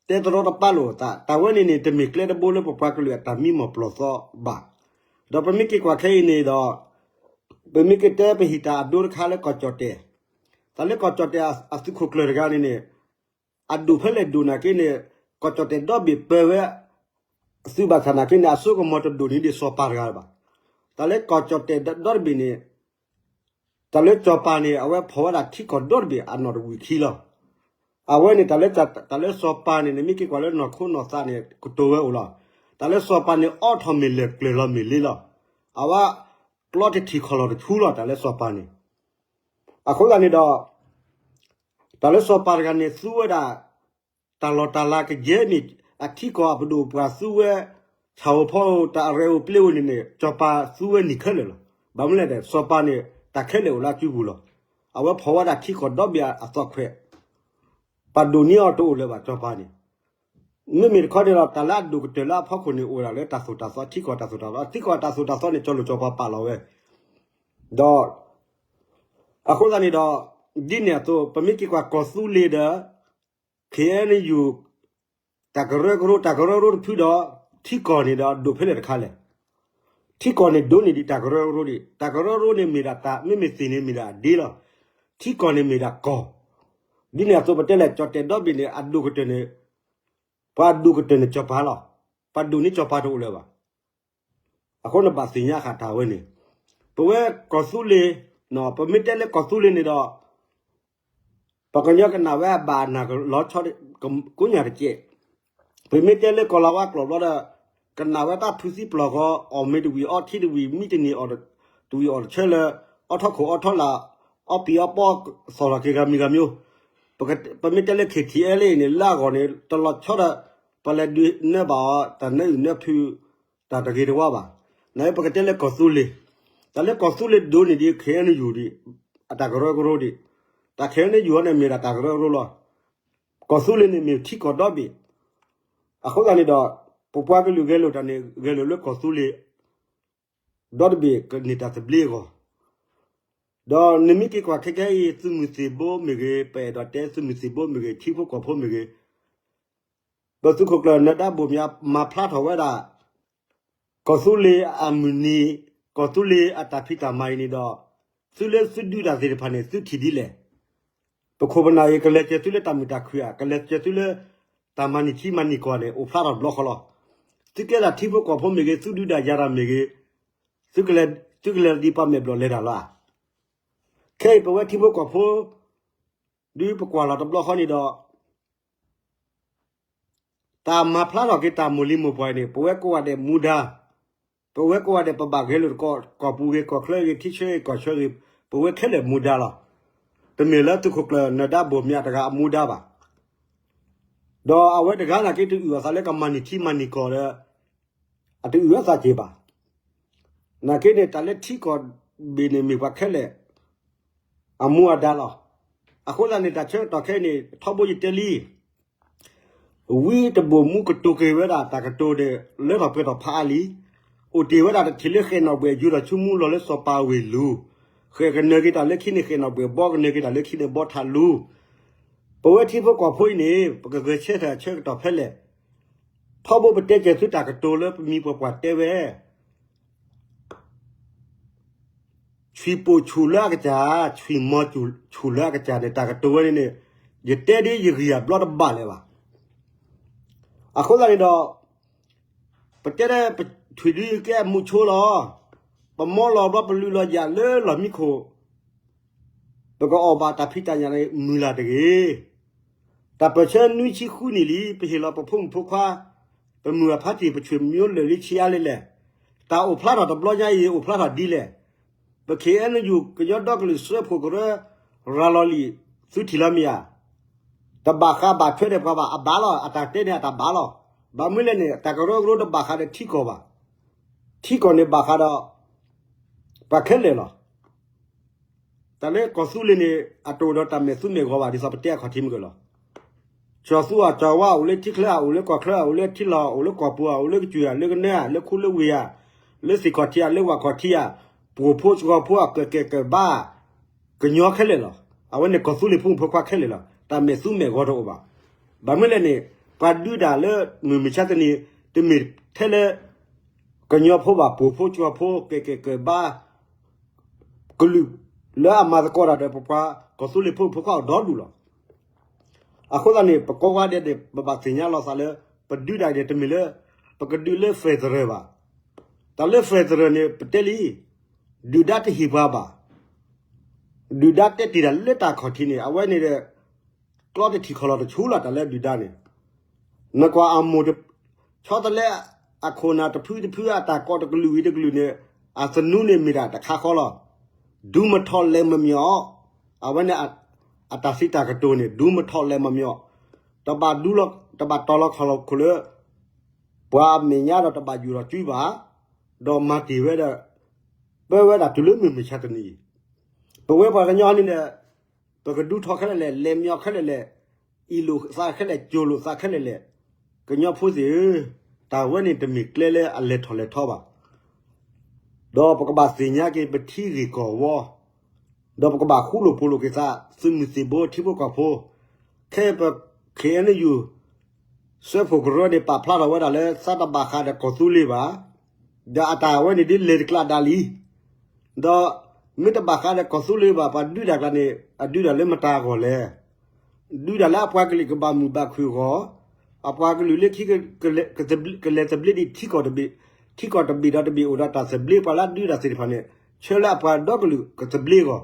တဲတရီတပါလိာ်အသး တၢ်ဝဲန့ၣ်န့ၣ် တမ့ၢ်ကျဲတဘိလၢပပှၤကလုာ်အတၢ်မံမီၢ်ပျီၢ်သီဘၣ်. ဒီးပမ့ၢ်က့ၤကွၢ်ခဲအံၤန့ၣ်ဒီး ပမ့ၢ်က့ၤတဲပဟံးတၢ်အဒိတခါလၢကီၢ်ကၠီၣ်တဲၣ်, တၢ်လၢကီၢ်ကၠီၣ်တဲၣ်အသုးခိၣ်ကျၢၢ်တဂၤန့ၣ်န့ၣ် အဒိၣ်ဖဲလဲၣ်ဒိၣ်နာ်က့န့ၣ် ကီၢ်ကၠီၣ်တဲၣ်ဒီဘ့ၣ်ပၢဝဲ သုးဘၣ်ဆၣ်နာ်က့န့ၣ် အစိကမီၤတဒိၣ်န့ၣ်ဒ်စီၤပၤတဂၤဘၣ်. တၢ်လၢကီၢ်ကၠီၣ်တဲၣ်ဒီတဘ့ၣ်န့ၣ် တၢ်လၢစီၤပၤန့ၣ် အဝဲဖီၣ်ဝဲဒၣ်ထံကီၢ်ဒီတဘ့ၣ်အနီၢ်တဝံၢ်ခံလီၤ. အဝဲန့ၣ် တၢ်လၢစီၤပၤန့ၣ် နမ့ၢ်က့ၤကွၢ်လၢနီၢ်ခိနီၢ်သးန့ၣ် ကတိၤဝဲအိၣ်လီၤ. တၢ်လၢစီၤပၤန့ၣ် အိးထီၣ်မ့ၢ်လၢၢ်ကျၢၤလီၤမ့ၢ်လ့လီၤ. အဝဲ ကျီတထံၣ်ခီၣ်လီၢ်တဆူလီၤ တၢ်လၢစီၤပၤန့ၣ်. အဃိသတးန့ၣ်ဒီး တၢ်လၢစီၤပၤတဂၤန့ၣ် သူဝဲဒၣ် တၢ်လီၢ်တၢ်လၤကယဲၢ်မ့ၢ် အထံကီၢ်အပဒိၣ်ပှၤသူဝဲ ဆၣ်ဧိၤဖီဧိၤ တၢ်အရဲၣ်ဧိၤပျ့ဧိၤန့ၣ်န့ၣ် စီၤပၤသူဝဲနံၣ်ခဲလၢာ်လီၤ. ဘၣ်မနုၤလဲၣ် စီၤပၤန့ၣ် တၢ်ခဲလၢာ်အိၣ်လၢအစုပူၤလီၤ. အဝဲဖီၣ်ဝဲဒၣ်ထံကီၢ်ဒီဘ့ၣ်အသီၣ်ခွဲး ပှၤဒိၣ်န့ၢ်အီၤတအိၣ်လၢၤဘၣ် စီၤပၤန့ၣ်. မ့မ့ၢ်တခီန့ၣ်ဒီး တၢ်လၢအဒိၣ်ကတၢၢ်လၢအဖီခိၣ်န့ၣ် အိၣ်ဝဲဒၣ်လၢတၢ်သိၣ်တၢ်သီ ထံကီၢ်တၢ်သိၣ်တၢ်သီ, ထံကီၢ်တၢ်သိၣ်တၢ်သီန့ၣ် ကၠီၤလိာ်ကၠီၤပၤပာ်လီၤဝဲ, ဒီး အဃိသတးန့ၣ်ဒီး ဒ်န့ၣ်အသိး ပမ့ၢ်က့ၤကွၢ်ကီၢ်သူလ့ၤဒီး ခ့ၣ်အဲၣ်ယူၣ် တၢ်ကရၢကရိ တၢ်ကရၢကရိတဖုဒီး ထံကီၢ်န့ၣ်ဒီးဒိၣ်ဖဲလဲၣ်တခါလဲၣ်. ထံကီၢ်န့ၣ်ဒိၣ်န့ၢ်ဒံးတၢ်ကရၢကရိဒံး, တၢ်ကရၢကရိန့ၣ်မ့ၢ်ဒၣ်တၢ် မ့မ့ၢ်သ့ၣ်န့ၣ်မ့ၢ်ဒၣ်ဒ့လီၤ. ထံကီၢ်န့ၣ်မ့ၢ်ဒၣ်ကီၢ်, ဒ်န့ၣ်အသိးပတဲလဲၣ် ကၠီၣ်တဲၣ်ဒီဘ့ၣ်န့ၣ် အဒိၣ်ကတၢၢ်န့ၣ် ပှၤဒိၣ်ကတၢၢ်န့ၣ်ကၠီၤပၤလီၤ. ပှၤဒိၣ်န့ၢ်ကၠီၤပၤတအိၣ်လၢၤဘၣ်. အဃိန့ၣ်ဘၣ်သ့ၣ်ညါဃာ်တၢ်ဝဲန့ၣ်, ပဝဲကီၢ်သူလ့ၤ, ပမ့ၢ်တဲလၢကီၢ်သူလ့ၤန့ၣ်ဒီး ပှၤကညီကနၣ်ဝဲအဘၣ်အနၢ်လီၤဆီ ကိးညါတကဲး, ပမ့ၢ်တဲလၢကီၢ်လၤဝါကျိာ်ဘျီဒီး ကနၣ်ဝဲတၢ်ဖုသံပျီၢ်ဃီ အီၣ်မ့ၤတဝံၣ်အီထံတဝံၣ် မံတနံၣ်တဝံၣ်အီၣ်တဆၢလၢ အီထီၣ်ခိၣ်အီထီၣ်လာ် အီပံၤအီပီ သီၣ်ထီၣ်က့ၤဂၤမံၤဂၤမံၤ, ပမ့ၢ်တဲလၢ ခ့ၣ်ထံၣ်အဲၣ်လ့ၣ် အံၤန့ၣ် လၢအဂီၢ်န့ၣ် တလီၤဆီဒီး ပလဲၤဒုးနၢဘၣ်အီၤ တၢ်နၢအုၣ်နၢဖု တၢ်တဂ့ၤတဝါဘၣ်. နပကတဲလၢကီၢ်သူလ့ၤ, တၢ်လၢကီၢ်သူလ့ၤဒိၣ်န့ၢ်ဒံး ခ့ၣ်အဲၣ်ယူၣ်ဒံး အတၢ်ကရၢကရိဒံး, တၢ်ခ့ၣ်အဲၣ်ယူၣ်န့ၣ်မ့ၢ်ဒၣ်တၢ်ကရၢကရိလီၤ. ကီၢ်သူလ့ၤန့ၣ်မ့ၢ်ထံကီၢ်ဒီဘ့ၣ်, အဃိသတးန့ၣ်ဒီး ပပှၤကလုာ်ဂဲၤလိာ်တၢ်န့ၣ် ဂဲၤလိာ်လၢကီၢ်သူလ့ၤ ဒီတဘ့ၣ်ကန့ၢ်တၢ်သဘျ့အဂီၢ်, ဒီးနမ့ၢ်က့ၤကွၢ်ခဲခဲအံၤ သုးမုၢ်သံၣ်ဘိမ့ၢ်ဂ့ၤ, ပအဲၣ်ဒိးတဲသုးမုၢ်သံၣ်ဘိမ့ၢ်ဂ့ၤ, ထံဖိကီၢ်ဖိမ့ၢ်ဂ့ၤ, ပသုးခိၣ်ကျၢၢ်နၢၤဒါဘိၣ်မၠး မၤဖျါထီၣ်ဝဲဒၣ် ကီၢ်သူလ့ၤအမုၢ်နံၤ, ကီၢ်သူလ့ၤအတၢ်ဖံးတၢ်မၤအံၤန့ၣ်ဒီး သုလၢသုဒုးတၢ်သ့ၣ်တဖၣ်န့ၣ် သုထံၣ်ဒ်လဲၣ်. ပခိၣ်ပနၢ်အံၤ ကလဲၤစၢၤသုလၢတၢ်မုာ်တၢ်ခုၣ်ဧါ, ကလဲၤစၢၤသုလၢ တၢ်မၤနံၣ်ထံမၤနံၣ်ကီၢ်န့ၣ် အိၣ်ဖျါထီၣ်တဘျီဃီလီၤ. သုကဲဒၣ်ထံဖိကီၢ်ဖိမ့ၢ်ဂ့ၤ, သုဒုးဒၣ်ယၤတၢ်မ့ၢ်ဂ့ၤ, သုကလဲၤဒ်ပှၤမဲာ်ဘျီၣ်လဲၤတၢ်လီၤဧါ. ခဲအံၤပဝဲထံဖိကီၢ်ဖိ ဒုးပကွၢ်လီၤတဘျီဃီန့ၣ်ဒီး တၢ်မၤဖျါထီၣ်က့ၤတၢ်မိၢ်လံၤမိၢ်ပှၢ်အံၤန့ၣ် ပဝဲကိးဂၤဒဲးမူဒါ, ပဝဲကိးဂၤဒဲး ပဘၣ်ဂဲၤလိာ်သကိး ကီၢ်ပူၤဂ့ၤ ကီၢ်ချၢဂ့ၤ ထံဆၢဂ့ၤ ကီၢ်ဆၢဂ့ၤ ပဝဲခဲလၢာ်မူဒါလီၤ. တမ့ၢ်လၢသုးခိၣ်ကျၢၢ်နၢၤဒါဘိၣ်မၠးတဂၤအမူဒါဘၣ်. ဒီးအဝဲတဂၤနာ်က့ တအုၣ်အသးလၢကမၤနံၣ်ထံမၤနံၣ်ကီၢ်လၢ အတအုၣ်အသးက့ၤဘၣ်. နာ်က့န့ၣ် တၢ်လၢထံကီၢ်ဘ့ၣ်န့ၣ် မ့ၢ်ပှၤခဲလၢာ် အမူအဒါလီၤ. အဃိသတးန့ၣ် တၢ်ဆၢကတီၢ်ခဲအံၤန့ၣ် ထီဘိယတဲလံ ဝံတဘိၣ်မူကတိၤက့ၤဝဲဒၣ်တၢ်ကတိၤန့ၣ် လၢထီၣ်ပှဲၤထီၣ်ဖးအါလံ. အိၣ်တ့ၢ်ဝဲဒၣ်တထံၣ်လၢဃဲးနီၣ်ဘှဲၣ်ယူၤထီၣ်ဆူမူလီၤလၢစီၤပၤဝ့ၢ်လူၤ, ဃဲးကနၢၤက့ၤတၢ်လၢခံန့ၣ် ဃဲးနီၣ်ဘှဲၣ်ဘီ ကနၢၤက့ၤတၢ်လၢခံန့ၣ် ဘီထးလူၤ. ပဝဲထံဖိကီၢ်ဖိအံၤန့ၣ် ပကဂဲၤဆၢထၢၣ်ဆၢကတီၢ်ဖဲလဲၣ်. ထီဘိပတဲကဲၤသုတၢ်ကတိၤလၢပမံၤပှၤပှၢ်တဲဝဲ ဆွံၣ်ပိာ်ဆူၣ်လၢအကစၢ်, ဆွံၣ်မီၤဆူၣ်လၢအကစၢ်န့ၣ် တၢ်ကတိၤဝဲန့ၣ်န့ၣ် ယတဲဒ်ယဂံၢ်ယဘျီတဘၣ်လၢၤဘၣ်. အဃိသတးန့ၣ်ဒီး ပတဲဒၣ်ပထွံၣ်ဒုကဲမူဆိလီၤ. ပမီလီၤဘျီပလုၢ်လီၤယၢ်လၢလီၢ်မံခိၣ် ပကအီၣ်ဘၣ်တၢ်ဖံးတၢ်ညၣ်န့ၣ် မုၢ်လၢ်တဂ့ၤ. တၢ်ပၢၢ်ဆၢနွံဆံဃုနံၣ်လံ ပဟ့ၣ်လီၤပဖိမုၣ်ဖိခွါ ပမုၢ်အဖါတံၢ် ပဆွေမျိုးလၢာ်လံဆံးအါလဲၣ်လဲၣ်. တၢ်အိၣ်ဖျါထီၣ်တဘျီညါအံၤ အိၣ်ဖျါထီၣ်ဒ်လဲၣ်. ပ ခ့ၣ်အဲၣ်ယူၣ် ကညီဒီကလုာ်စၢဖှိၣ်ကရၢ ရၤလီၤလံာ် သုထံၣ်လီၤမ့ၢ်ဧါ. တဘၣ်ဃးဘၣ်ထွဲဒီးပှၤဘၣ် အဘၣ်လီၤ. အတၢ်တဲန့ၣ်အတၢ်ဘၣ်လီၤ. ဘၣ်မနုၤလဲၣ်န့ၣ် တၢ်ကရၢကရိတဘၣ်ဃးဒီးထံကီၢ်ဘၣ်. ထံကီၢ်န့ၣ်ဘၣ်ဃးဒီး ပှၤခဲလၢာ်လီၤ. တၢ်လၢကီၢ်သူလ့ၤန့ၣ် အတအိၣ်ဒီးတၢ်မဲာ်သူမဲာ်ဂီၤဘၣ် ဒ်သိးပတဲအခီၣ်ထံးမုၢ်ကလီၤ. ကၠီၤသူဧါ ကၠီၤဝါ အိၣ်လၢထံချၢဧါ အိၣ်လၢကီၢ်ချၢဧါ အိၣ်လၢထံလီၤ အိၣ်လၢကီၢ်ပူၤဧါ အိၣ်လၢကစၢၢ်ဧါ လၢကနဲဧါ လၢခူလၢဝ့ၢ်ဧါ လၢသ့ၣ်ခီၣ်ထံးဧါ လၢဝၣ်ခီၣ်ထံးဧါ ပှိၢ်ဖိစှီၤဖိဧါ ကၢၢ်ကဲၣ်ကၢၢ်ဘါ ကညီခဲလၢာ်လီၤ. အဝဲန့ၣ်ကီၢ်သူလ့ၤဖိမုၣ်ဖိခွါခဲလၢာ်လီၤ. တၢ်မဲာ်သူမဲာ်ဂီၤတအိၣ်ဘၣ်. ဘၣ်မနုၤလဲၣ်န့ၣ် ပှၤဒုးတၢ်လၢမုၢ်မဆါတနံၤ တမ့ၢ်ထဲလၢ ကညီဖိဘၣ် ပှိၢ်ဖိစှီၤဖိ ကဲၣ်ကဲၣ်ကၢၢ်ဘါ ကလုာ်လၢအမၤသကိးတၢ်ဒီးပပှၤကီၢ်သူလ့ၤဖိမုၣ်ဖိခွါအီၤဒီဒူၣ်လီၤ. အဃိသတးန့ၣ် ပကိးဂၤဒဲးန့ၣ် ပဘၣ်သ့ၣ်ညါလီၤသးလၢ ပဒုးတၢ်န့ၣ် တမ့ၢ်လၢ ပကဒုးလၢ federal ဘၣ်. တၢ်လၢ federal န့ၣ် ပတဲလံ ဒုၣ်ဒါတဟ့ၣ်ပှၤဘၣ်. ဒုၣ်ဒါတဲတ့ၢ်တၢ်လၢတၢ်ခီၣ်ထံးန့ၣ် အဝဲန့ၣ်ဒီး ကျီတထံၣ်ခီၣ်လီၤတဆူလီၤ တၢ်လၢဒုၣ်ဒါန့ၣ် နကွၢ်အမိၢ် ဆီတလဲအခိၣ်နၢ်တဖုတဖု အတၢ်ကိးတကလုာ်ဝံၤတကလုာ်န့ၣ် အသနူန့ၣ်မ့ၢ်ဒၣ်တခါဃီလီၤ. ဒူမထီၣ်လဲၤမမျီၣ်, အဝဲန့ၣ် အတၢ်စံးတၢ်ကတိၤန့ၣ် ဒူမထီၣ်လဲၤမမျီၣ်, တဘၣ်ဒူလီၤ တဘၣ်တီၤလီၤခီၣ်လီၤခိၣ်လၢ ပှၤအမဲာ်ညါဒီးတဘၣ်ယူၢ်လီၤစုဘၣ်, ဒီးမၤတ့ၢ်ဝဲဒီး ပၢဝဲဒၣ်တုၤလၢမုၢ်မဆါတနံၤအံၤ, ပဝဲပှၤကညီန့ၣ်ဒီး ပကဒူထီၣ်ခဲလၢာ်လဲၣ်, လဲၤမမျီၣ်ခဲလၢာ်လဲၣ်, အ့ၣ်လိာ်သးခဲလၢာ်, ကၠိလိာ်သးခဲလၢာ်လဲၣ်, ကညီဖိသ့ၣ်ဧၢ, တၢ်ဝဲန့ၣ်တမ့ၢ်ကျဲလၢအလဲၤထီၣ်လဲၤထီဘၣ်. ဒီးပကဘၣ်သ့ၣ်ညါက့ၤပထံဂ့ၢ်ကီၢ်ဝီ, ဒီးပကဘၣ်ဃူလိာ်ဖိးလိာ်က့ၤသး သုးမုၢ်သံၣ်ဘိ ထံဖိကီၢ်ဖိ, ခဲအံၤပ ခ့ၣ်အဲၣ်ယူၣ် စၢဖှိၣ်ကရၢန့ၣ် ပာ်ဖျါထီၣ်ဝဲဒၣ်လၢ သးတဘၣ်ဃးဒီးကီၢ်သူလ့ၤဘၣ်, ဒီးအတၢ်ဝဲန့ၣ်ဒ်လဲၤတကျးဒၣ်လံ. ဒီးမ့ၢ်တဘၣ်ဃးဒီးကီၢ်သူလ့ၤဘၣ် ပှၤဒုးတၢ်ကျါန့ၣ် အဒုးတၢ်လၢမတၤအဂီၢ်လဲၣ်. ဒုးတၢ်လၢအပှၤကလုာ်ကဘၣ်မုာ်ဘၣ်ခုၣ်အဂီၢ်, အပှၤကလုာ်လၢခံ ကလဲၤသဘျ့ဒ်ထံကီၢ်တဘ့ၣ်, ထံကီၢ်တဘ့ၣ်ဒီးတဘ့ၣ်အိၣ်ဒီးတၢ်သဘျ့ ပှၤလၢအဒုးတၢ်သ့ၣ်တဖၣ်န့ၣ် ဆၢလၢအပှၤဒီကလုာ်ကသဘျ့အဂီၢ်,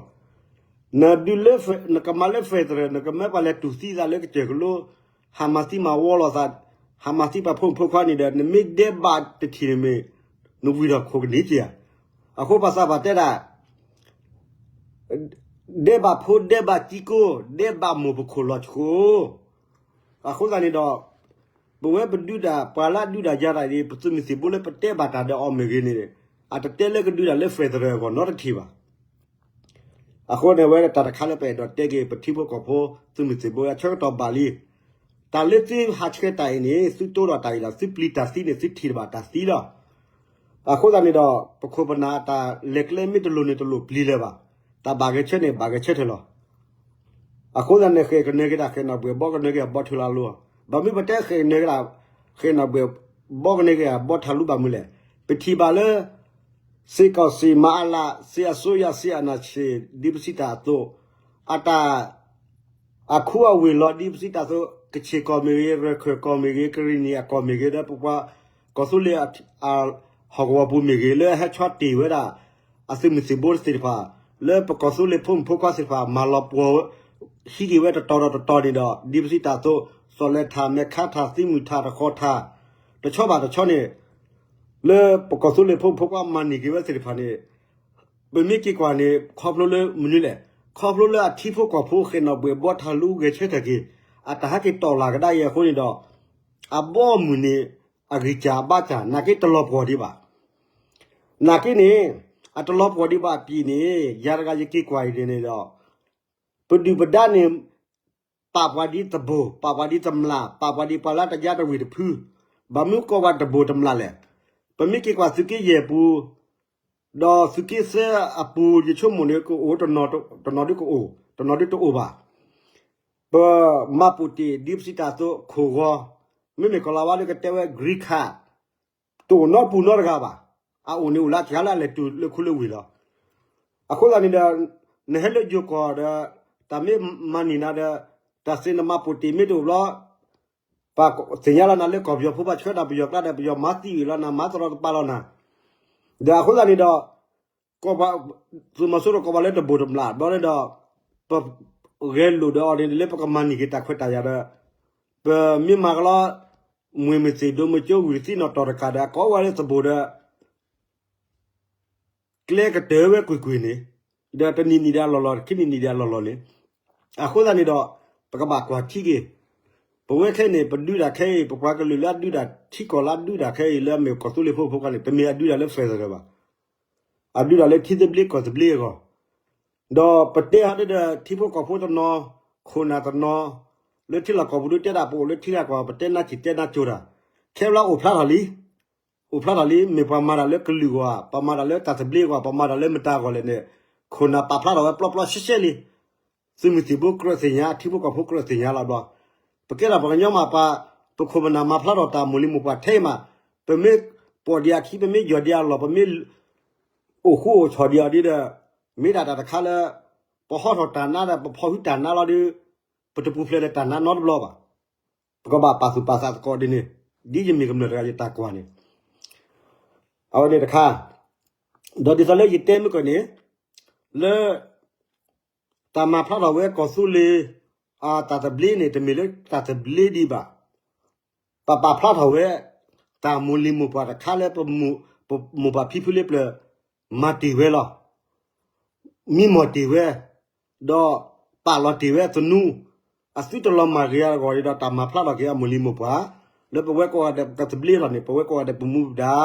နဒုးလၢ နကမၤလၢ federal နကမၢပှၤလဲၤတူၢ်သံသးလၢကစၢၢ်ကလိ ဟးမၤသံမၤဝီလိာ်သး, ဟးမၤသံပှၤဖိမုၣ်ဖိခွါန့ၣ်ဒီး နမ့ၢ်ဒဲးဘးတထံၣ်န့ၣ်မ့ၢ် နဝံၤထီၣ်ခိၣ်ကန့ၢ်က့ၤဧါ. အဃိပှၤသးပှၢ်တဲဒၣ် ဒဲးဘးဖိဒဲးဘးကံကိ, ဒဲးဘးမိၢ်ပခိၣ်လီၤဆှိ. အဃိသတးန့ၣ်ဒီး ပဝဲပဒုးတၢ် ပှၤလၢအဒုးတၢ်ယၤတၢ်န့ၣ် ပသုးမုၢ်သံၣ်ဘိလၢပတဲဘၣ်တၢ်ဒီးအီၤမ့ၢ်ဂ့ၤန့ၣ် အတတဲလၢကဒုးတၢ်လၢ federal အဂီၢ်နီတထံၣ်ဘၣ်. အဃိန့ၣ် ဝဲတၢ်တခါလၢပအဲၣ်ဒိးတဲက့ၤ ပထံဖိကီၢ်ဖိ သုးမုၢ်သံၣ်ဘိ အဆၢကတီၢ်ဘၣ်လံ. တၢ်လၢသုဟးဆှဲးတၢ်အံၤန့ၣ် သုတိဒီးတၢ်အံၤလီၤ. သုပျံၤတၢ်သံန့ၣ် သုထံၣ်တဘၣ်တၢ်သံလီၤ. အဃိသတးန့ၣ်ဒီး ပခိၣ်ပနၢ်အတၢ်လဲၤကျဲမ့ၢ်တလိၤန့ၣ် တလိၣ်ပျံၤလၢၤဘၣ်. တၢ်ဘၣ်ဂဲၤဆၢန့ၣ် ဘၣ်ဂဲၤဆၢထဲလီၤ. အဃိသတးန့ၣ် ဃဲၣ်ကနၢၤက့ၤတၢ်ဃဲၣ်နီၣ်ဘှဲၣ် ဘီကနၢၤက့ၤအဘီထူလၢအလိၤ. ဘၣ်မနုၤပတဲဃဲၣ်ကနၢၤက့ၤတၢ်ဃဲၣ်နီၣ်ဘှဲၣ် ဘီကနၢၤက့ၤအဘီထူလၢဘၣ်မနုၤလဲၣ်. ပထံၣ်ဘၣ်လၢ စစ်ကောင်စီ မအလ စစ်အစိုးရ စစ်အာဏာရှင် ဒ်ပစံးတၢ်အသိး အတၢ် အခူအဝ့ၢ်လီၤ ဒ်ပစံးတၢ်အသိး ကခ့ၣ်ကီၢ်မ့ၢ်ဂ့ၤ, ရခၢၣ်ကီၢ်မ့ၢ်ဂ့ၤ, ကရံၣ်နံၣ်အကီၢ်မ့ၢ်ဂ့ၤ, ဒီးပပှၤကီၢ်သူလ့ၤ ဟီၣ်ကဝီၤပူၤမ့ၢ်ဂ့ၤ လၢအဟဲဆီတ့ၢ်ဝဲဒၣ် အသုးမုၢ်သံၣ်ဘိသ့ၣ်တဖၣ် လၢပကီၢ်သူလ့ၤဖိမုၣ်ဖိခွါသ့ၣ်တဖၣ် မၤလီၤပှီၢ် ဟံးက့ၤဝဲတတီၤဒီးတတီၤန့ၣ်ဒီး ဒ်ပစံးတၢ်အသိး စီၤလဲၤထၣ် မဲာ်ခါထၣ် သံမုၢ်ထၣ် တဃီၤထၣ် တဆီဘၣ်တဆီန့ၣ် လၢပကီၢ်သူလ့ၤဖိမုၣ်ဖိခွါမၤန့ၢ်က့ၤဝဲသ့ၣ်တဖၣ်န့ၣ် ပမ့ၢ်က့ၤကွၢ်န့ၣ် ခီဖျိလၢမနုၤလဲၣ်. ခီဖျိလၢအထံဖိကီၢ်ဖိ ဃဲၣ်နီၣ်ဘှဲၣ်ဘီထူလၢဂဲၤဆၢထၢၣ်က့ၤ အတၢ်ဟဲက့ၤတီၢ်လၢ်ကဒါအံၤအဃိန့ၣ်ဒီး အဘီအမုၢ်န့ၣ် အဂံၢ်စၢ်အဘါစၢ် နာ်က့တလီၤပှီၢ်ဒံးဘၣ်. နာ်က့န့ၣ် အတလီၤပှီၢ်ဒံးဘၣ်အပံၤန့ၣ် ယၤတဂၤယက့ၤကွၢ်အံၤန့ၣ်ဒီး ပဒုၣ်ပဒါန့ၣ် ပာ်ပှၤဒ်သဘိၣ်, ပာ်ပှၤဒ်တမျၢ်, ပာ်ပှၤဒ်ပှၤလၢတယါတဝ့ၢ်တဖု, ဘၣ်မနုၤကိးပှၤတဘိၣ်တမျၢ်လဲၣ်. ပမ့ၢ်က့ၤကွၢ်သုးက့ယဲၢ်ပူၤ ဒီးသုးက့သၢအပူၤ ယဆိကမိၣ်န့ၣ်ကအိၣ် တနီၤဒုကအိၣ် တနီၤဒုတအိၣ်ဘၣ်. ပမှတ်ပုံတင် ဒ်ပစံးတၢ်အသိး ခိၣ်ဂီၤ, မ့မ့ၢ်ကီၢ်လၤဝါဒီးကတဲဝဲ green card တအိၣ်နီတပူၤနီတဂၤဘၣ်. အအိၣ်န့ၣ်အိၣ်လၢအကါလၢအလဲၤတုၤလၢခူလၢဝ့ၢ်လီၤ. အဃိသတးန့ၣ်ဒီး နဟဲလၢယိၤကီၢ်ဒီး တၢ်မ့ၢ်မၤန့ၢ်နၤဒီး တၢ်သ့ၣ်နမှတ်ပုံတင်မ့ၢ်တအိၣ်ဘျီ ပှၤသ့ၣ်ညါလီၤနၤလၢကီၢ်ပယီၤဖိ ပှၤဆှၢတၢ်ပယီၤကျါဒီး ပယီၤမၤသံဝံၤလီၤနၤ မၤသရီတပါလီၤနၤ. ဒီးအဃိသတးန့ၣ်ဒီး သုးမီၤစိရိၤကိးပှၤလၢတဘိၣ်တမျၢ်ဘျီန့ၣ်ဒီး ပဂဲၤလိာ်ဒီးအီၤန့ၣ် လၢပကမၤန့ၢ်က့ၤတၢ်ခွဲးတၢ်ယာ်ဒီး ပမ့ၢ်မၤကလီ မွ့ၢ်မ့ၢ်သ့ၣ်ဒိၣ်မ့ၢ်ကၠိဝံၤတသံနီၣ်တီၢ်တကးဒီး အကိးဝဲလၢသဘိၣ်ဒီး ကျဲကတၢၢ်ဝဲကွ့ၢ်ကွ့ၢ်န့ၣ် ဒီးတနံၣ်နံၣ်ဒီးအလီၢ်လီၢ် ခံနံၣ်နံၣ်ဒီးအလီၢ်လီၢ်န့ၣ် အဃိသတးန့ၣ်ဒီး ပကဘၣ်ကွၢ်ထံက့ၤ ပဝဲခဲအံၤန့ၣ် ပဒုးတၢ်ခဲအံၤ ပပှၤကလုာ်လၢအဒုးတၢ် ထံကီၢ်လၢအဒုးတၢ်ခဲအံၤ လၢအမ့ၢ်ကီၢ်သူလ့ၤဖိမုၣ်ဖိခွါန့ၣ် တမ့ၢ်အဒုးတၢ်လၢ federal ဘၣ်. အဒုးတၢ်လၢထံသဘျ့ကီၢ်သဘျ့အဂီၢ် ဒီးပတဲအီၤဒီး ထံဖိကီၢ်ဖိတနီၤ ခိၣ်နၢ်တနီၤ လၢထံလီၢ်ကီၢ်ပူၤဒုးတဲဒၣ် ပအိၣ်လၢထံဂၤကီၢ် ပတဲနါစံၣ်တဲနါကၠိၤတၢ် ခဲဘျီအိၣ်ဖျါထီၣ်လံ အိၣ်ဖျါထီၣ်လံ မ့ၢ်ပှၤမၤတၢ်လၢကလုာ်ဂီၢ်ဧါ ပှၤမၤတၢ်လၢတၢ်သဘျ့အဂီၢ် ပှၤမၤတၢ်လၢမတၤအဂီၢ်လဲၣ်န့ၣ် ခိၣ်နၢ်ပာ်ဖျါထီၣ်ဝဲပျီပျီရှဲရှဲလံ. သုးမုၢ်သံၣ်ဘိကြၢးသ့ၣ်ညါ ထံဖိကီၢ်ဖိကြၢးသ့ၣ်ညါလီၤဘျီ ပကဲထီၣ်ပှၤကညီမးပှၤ ပခိၣ်ပနၢ်မၤဖျါထီၣ်တၢ်မိၢ်လံၤမိၢ်ပှၢ်ထဲအံၤမး ပမ့ၢ်ပိာ်ဒံးအခံ ပမ့ၢ်ယီၢ်ဒံးအလီၢ် ပမ့ၢ်အိၣ်ဃူအိၣ်ဆီၣ်ဒံးအီၤဒ်ဒီး မ့ၢ်ဒၣ်တၢ်တခါလၢ ပဟီထီၣ်တၢ်နါဒီး ပဖီၣ်ဟုတၢ်နါလီၤဒီး ပတပူၤဖျဲးဒီးတၢ်နါနီတဘျီဘၣ်. ပကဘၣ်ပာ်သူၣ်ပာ်သးသကိးဒ်န့ၣ် ဒ်ယမ့ၢ်ကမျၢၢ်တဂၤယတၢ်ကွၢ်န့ၣ် အဝဲန့ၣ်တခါ ဒီးဒ်သိးလၢယတဲမ့ၢ်ကီးန့ၣ် လၢ တၢ်မၤဖျါထီၣ်ဝဲကီၢ်သူလ့ၤ အတၢ်သဘျ့န့ၣ် တမ့ၢ်လၢတၢ်သဘျ့ဒံးဘၣ်. ပပာ်ဖျါထီၣ်ဝဲ တၢ်မိၢ်လံၤမိၢ်ပှၢ်တခါလၢပမိၢ်ပၢ်ဖံဖုလၢပျၢၤ မၤတ့ၢ်ဝဲလီၤ. မံမီၢ်တ့ၢ်ဝဲ ဒီးပာ်လီၤတ့ၢ်ဝဲသနူ အသုတလီၤမၢ်က့ၤအဂီၢ်ဒီး တၢ်မၤဖျါထီၣ်က့ၤအမိၢ်လံၤမိၢ်ပှၢ် လၢပဝဲကိးဂၤဒဲး ပကသဘျ့ထီၣ်န့ၣ် ပဝဲကိးဂၤဒဲးပမူပဒါ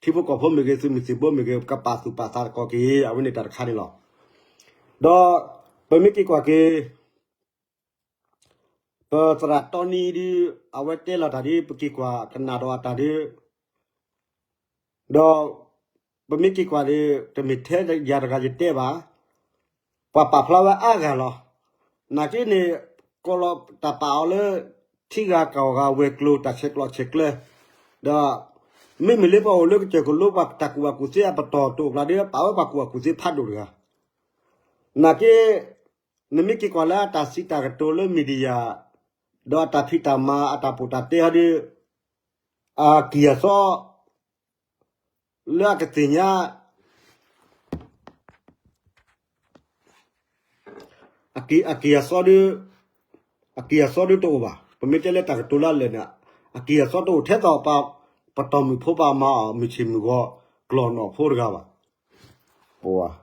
ထံဖိကီၢ်ဖိမ့ၢ်ဂ့ၤ သုးမုၢ်သံၣ်ဘိမ့ၢ်ဂ့ၤ ပကပာ်သူၣ်ပာ်သးသကိးက့ၤ အဝဲန့ၣ်တၢ်တခါန့ၣ်လီၤ. ဒီးပမ့ၢ်က့ၤကွၢ်က့ၤ ပ ပသရၣ်တီနံဒုး အဝဲတဲလီၤတၢ်ဒုး ပက့ၤကွၢ်ကနၣ်ဒီးအတၢ်ဒုး ဒီး ပမ့ၢ်က့ၤကွၢ်ဒီး တမ့ၢ်ထဲယၤတဂၤယတဲဘၣ်, ပှၤပာ်ဖျါဝဲအါဂၤလီၤ. နာ်က့န့ၣ် ကိးလီၤတၢ်ပာ်အီၤလၢ ထံဂၤကီၢ်ဂၤဝဲၤကျိၤတၢ်ဆဲးကျိးဆဲးကျၢ, ဒီး မ့မ့ၢ်လၢပှၤအိၣ်လၢကစၢၢ်ကလိပှၤတၢ်ကူၣ်ဘၣ်ကူၣ်သ့အပတီၢ်တအိၣ်ကျါဒီး ပာ်ဝဲပှၤကူၣ်ဘၣ်ကူၣ်သ့ဖးဒိၣ်တဂၤ နာ်က့ နမ့ၢ်က့ၤကွၢ်လၢအတၢ်စံးတၢ်ကတိၤလၢ media ဒီးအတၢ်ဖံးတၢ်မၤအတၢ်ပိာ်တၢ်တဲဟီဒီး အကံၢ်အစီ လၢအကသ့ၣ်ညါ အကံၢ်အစီဒု အကံၢ်အစီဒုတအိၣ်ဘၣ်. ပမ့ၢ်တဲလၢတၢ်ကတိၤလၢအလၢာ်န့ၣ် အကံၢ်အစီတအိၣ်ထဲသိး ပတီၢ်မုၢ်ဖိပှၤမၤအီၤမုၢ်ဆ့ၣ်မုၢ်ဂီၤကျီၢ်နီၣ်ဖိတဂၤဘၣ်. ပှၤ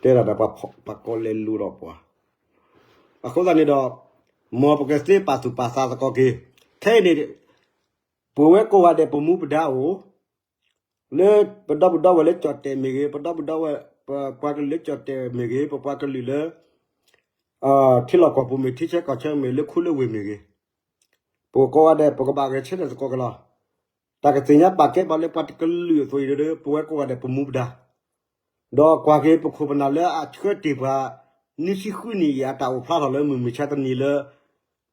တဲဒၣ်ဒီးပှၤကိးလဲၤလိၤဒီးပှၤ အဃိသတးန့ၣ်ဒီး မ်ပကသ့ပာ်သူၣ်ပာ်သးသကိးက့ၤ ခဲအံၤန့ၣ် ပဝဲကိးဂၤဒဲးပမူပဒါအိၣ် လၢပဒီပုၢ်ဒီဝဲၢ်လၢကၠီၣ်တဲာ်မ့ၢ်ဂ့ၤ, ပဒီပုၢ်ဒီဝဲၢ် ပပှၤကလုာ်လၢကၠီၣ်တဲာ်မ့ၢ်ဂ့ၤ, ပပှၤကလုာ်လၢ ထံလီၢ်ကီၢ်ပူၤမ့ၢ် ထံဆၢကီၢ်ဆၢမ့ၢ် လၢခူလၢဝ့ၢ်မ့ၢ်ဂ့ၤ, ပကိးဂၤဒဲး ပကဘၣ်ဂဲၤဆၢထၢၣ်သကိးက့ၤလီၤ. တၢ်ကသ့ၣ်ညါပာ်ကဲပှၤလၢပှၤတကလုာ်အသိးအံၤဒီး ပဝဲကိးဂၤဒဲးပမူပဒါ ဒီးကွၢ်က့ၤပခိၣ်ပနၢ်လၢအဆှၢတ့ၢ်ပှၤ နွံဆံဃုနံၣ်အံၤ အတၢ်အိၣ်ဖျါထီၣ်လၢမုၢ်မဆါတနံၤလၢ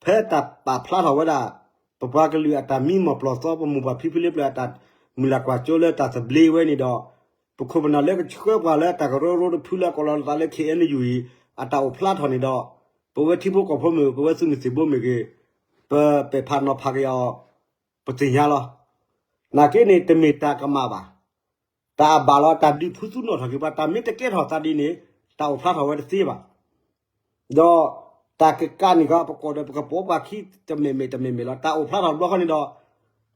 ဖဲတၢ်ပာ်ဖျါထီၣ်ဝဲဒၣ် ပပှၤကလုာ်အတၢ်မံမီၢ်ပျီၢ်သီ ပမိၢ်ပၢ်ဖံဖုလၢပျၢၤအတၢ်မုၢ်လၢ်ကွၢ်စိလၢတၢ်သဘျ့ဝဲန့ၣ်ဒီး ပခိၣ်ပနၢ်လၢကဆှၢပှၤလၢတၢ်ကရၢကရိတဖုလၢအကိးလီၤသးလၢ ခ့ၣ်အဲၣ်ယူၣ်အံၤ အတၢ်အိၣ်ဖျါထီၣ်န့ၣ်ဒီး ပဝဲထံဖိကီၢ်ဖိမ့ၢ်ဂ့ၤ ပဝဲသုးမုၢ်သံၣ်ဘိမ့ၢ်ဂ့ၤ ပပဲာ်ဖးနီၤဖးက့ၤအီၤ ပသ့ၣ်ညါလီၤ. နာ်က့န့ၣ် တမ့ၢ်တၢ်ကမၣ်ဘၣ်. တၢ်အဘၣ်လီၤ တၢ်ဒုးဖုသူနီၣ်ထီၣ်က့ၤပှၤ တၢ်မ့ၢ်တကဲထီၣ်သးဒ်န့ၣ် တၢ်အိၣ်ဖျါထီၣ်ဝဲတသ့ဘၣ်. ဒီးတၢ်ကကးန့ၣ်ကီး ပကိးဒီးပကပိာ်ပှၤခံတမ့ၢ်မ့ၢ်တမ့ၢ်မ့ၢ်လီၤ. တၢ်အိၣ်ဖျါထီၣ်တဘျီဃီန့ၣ်ဒီး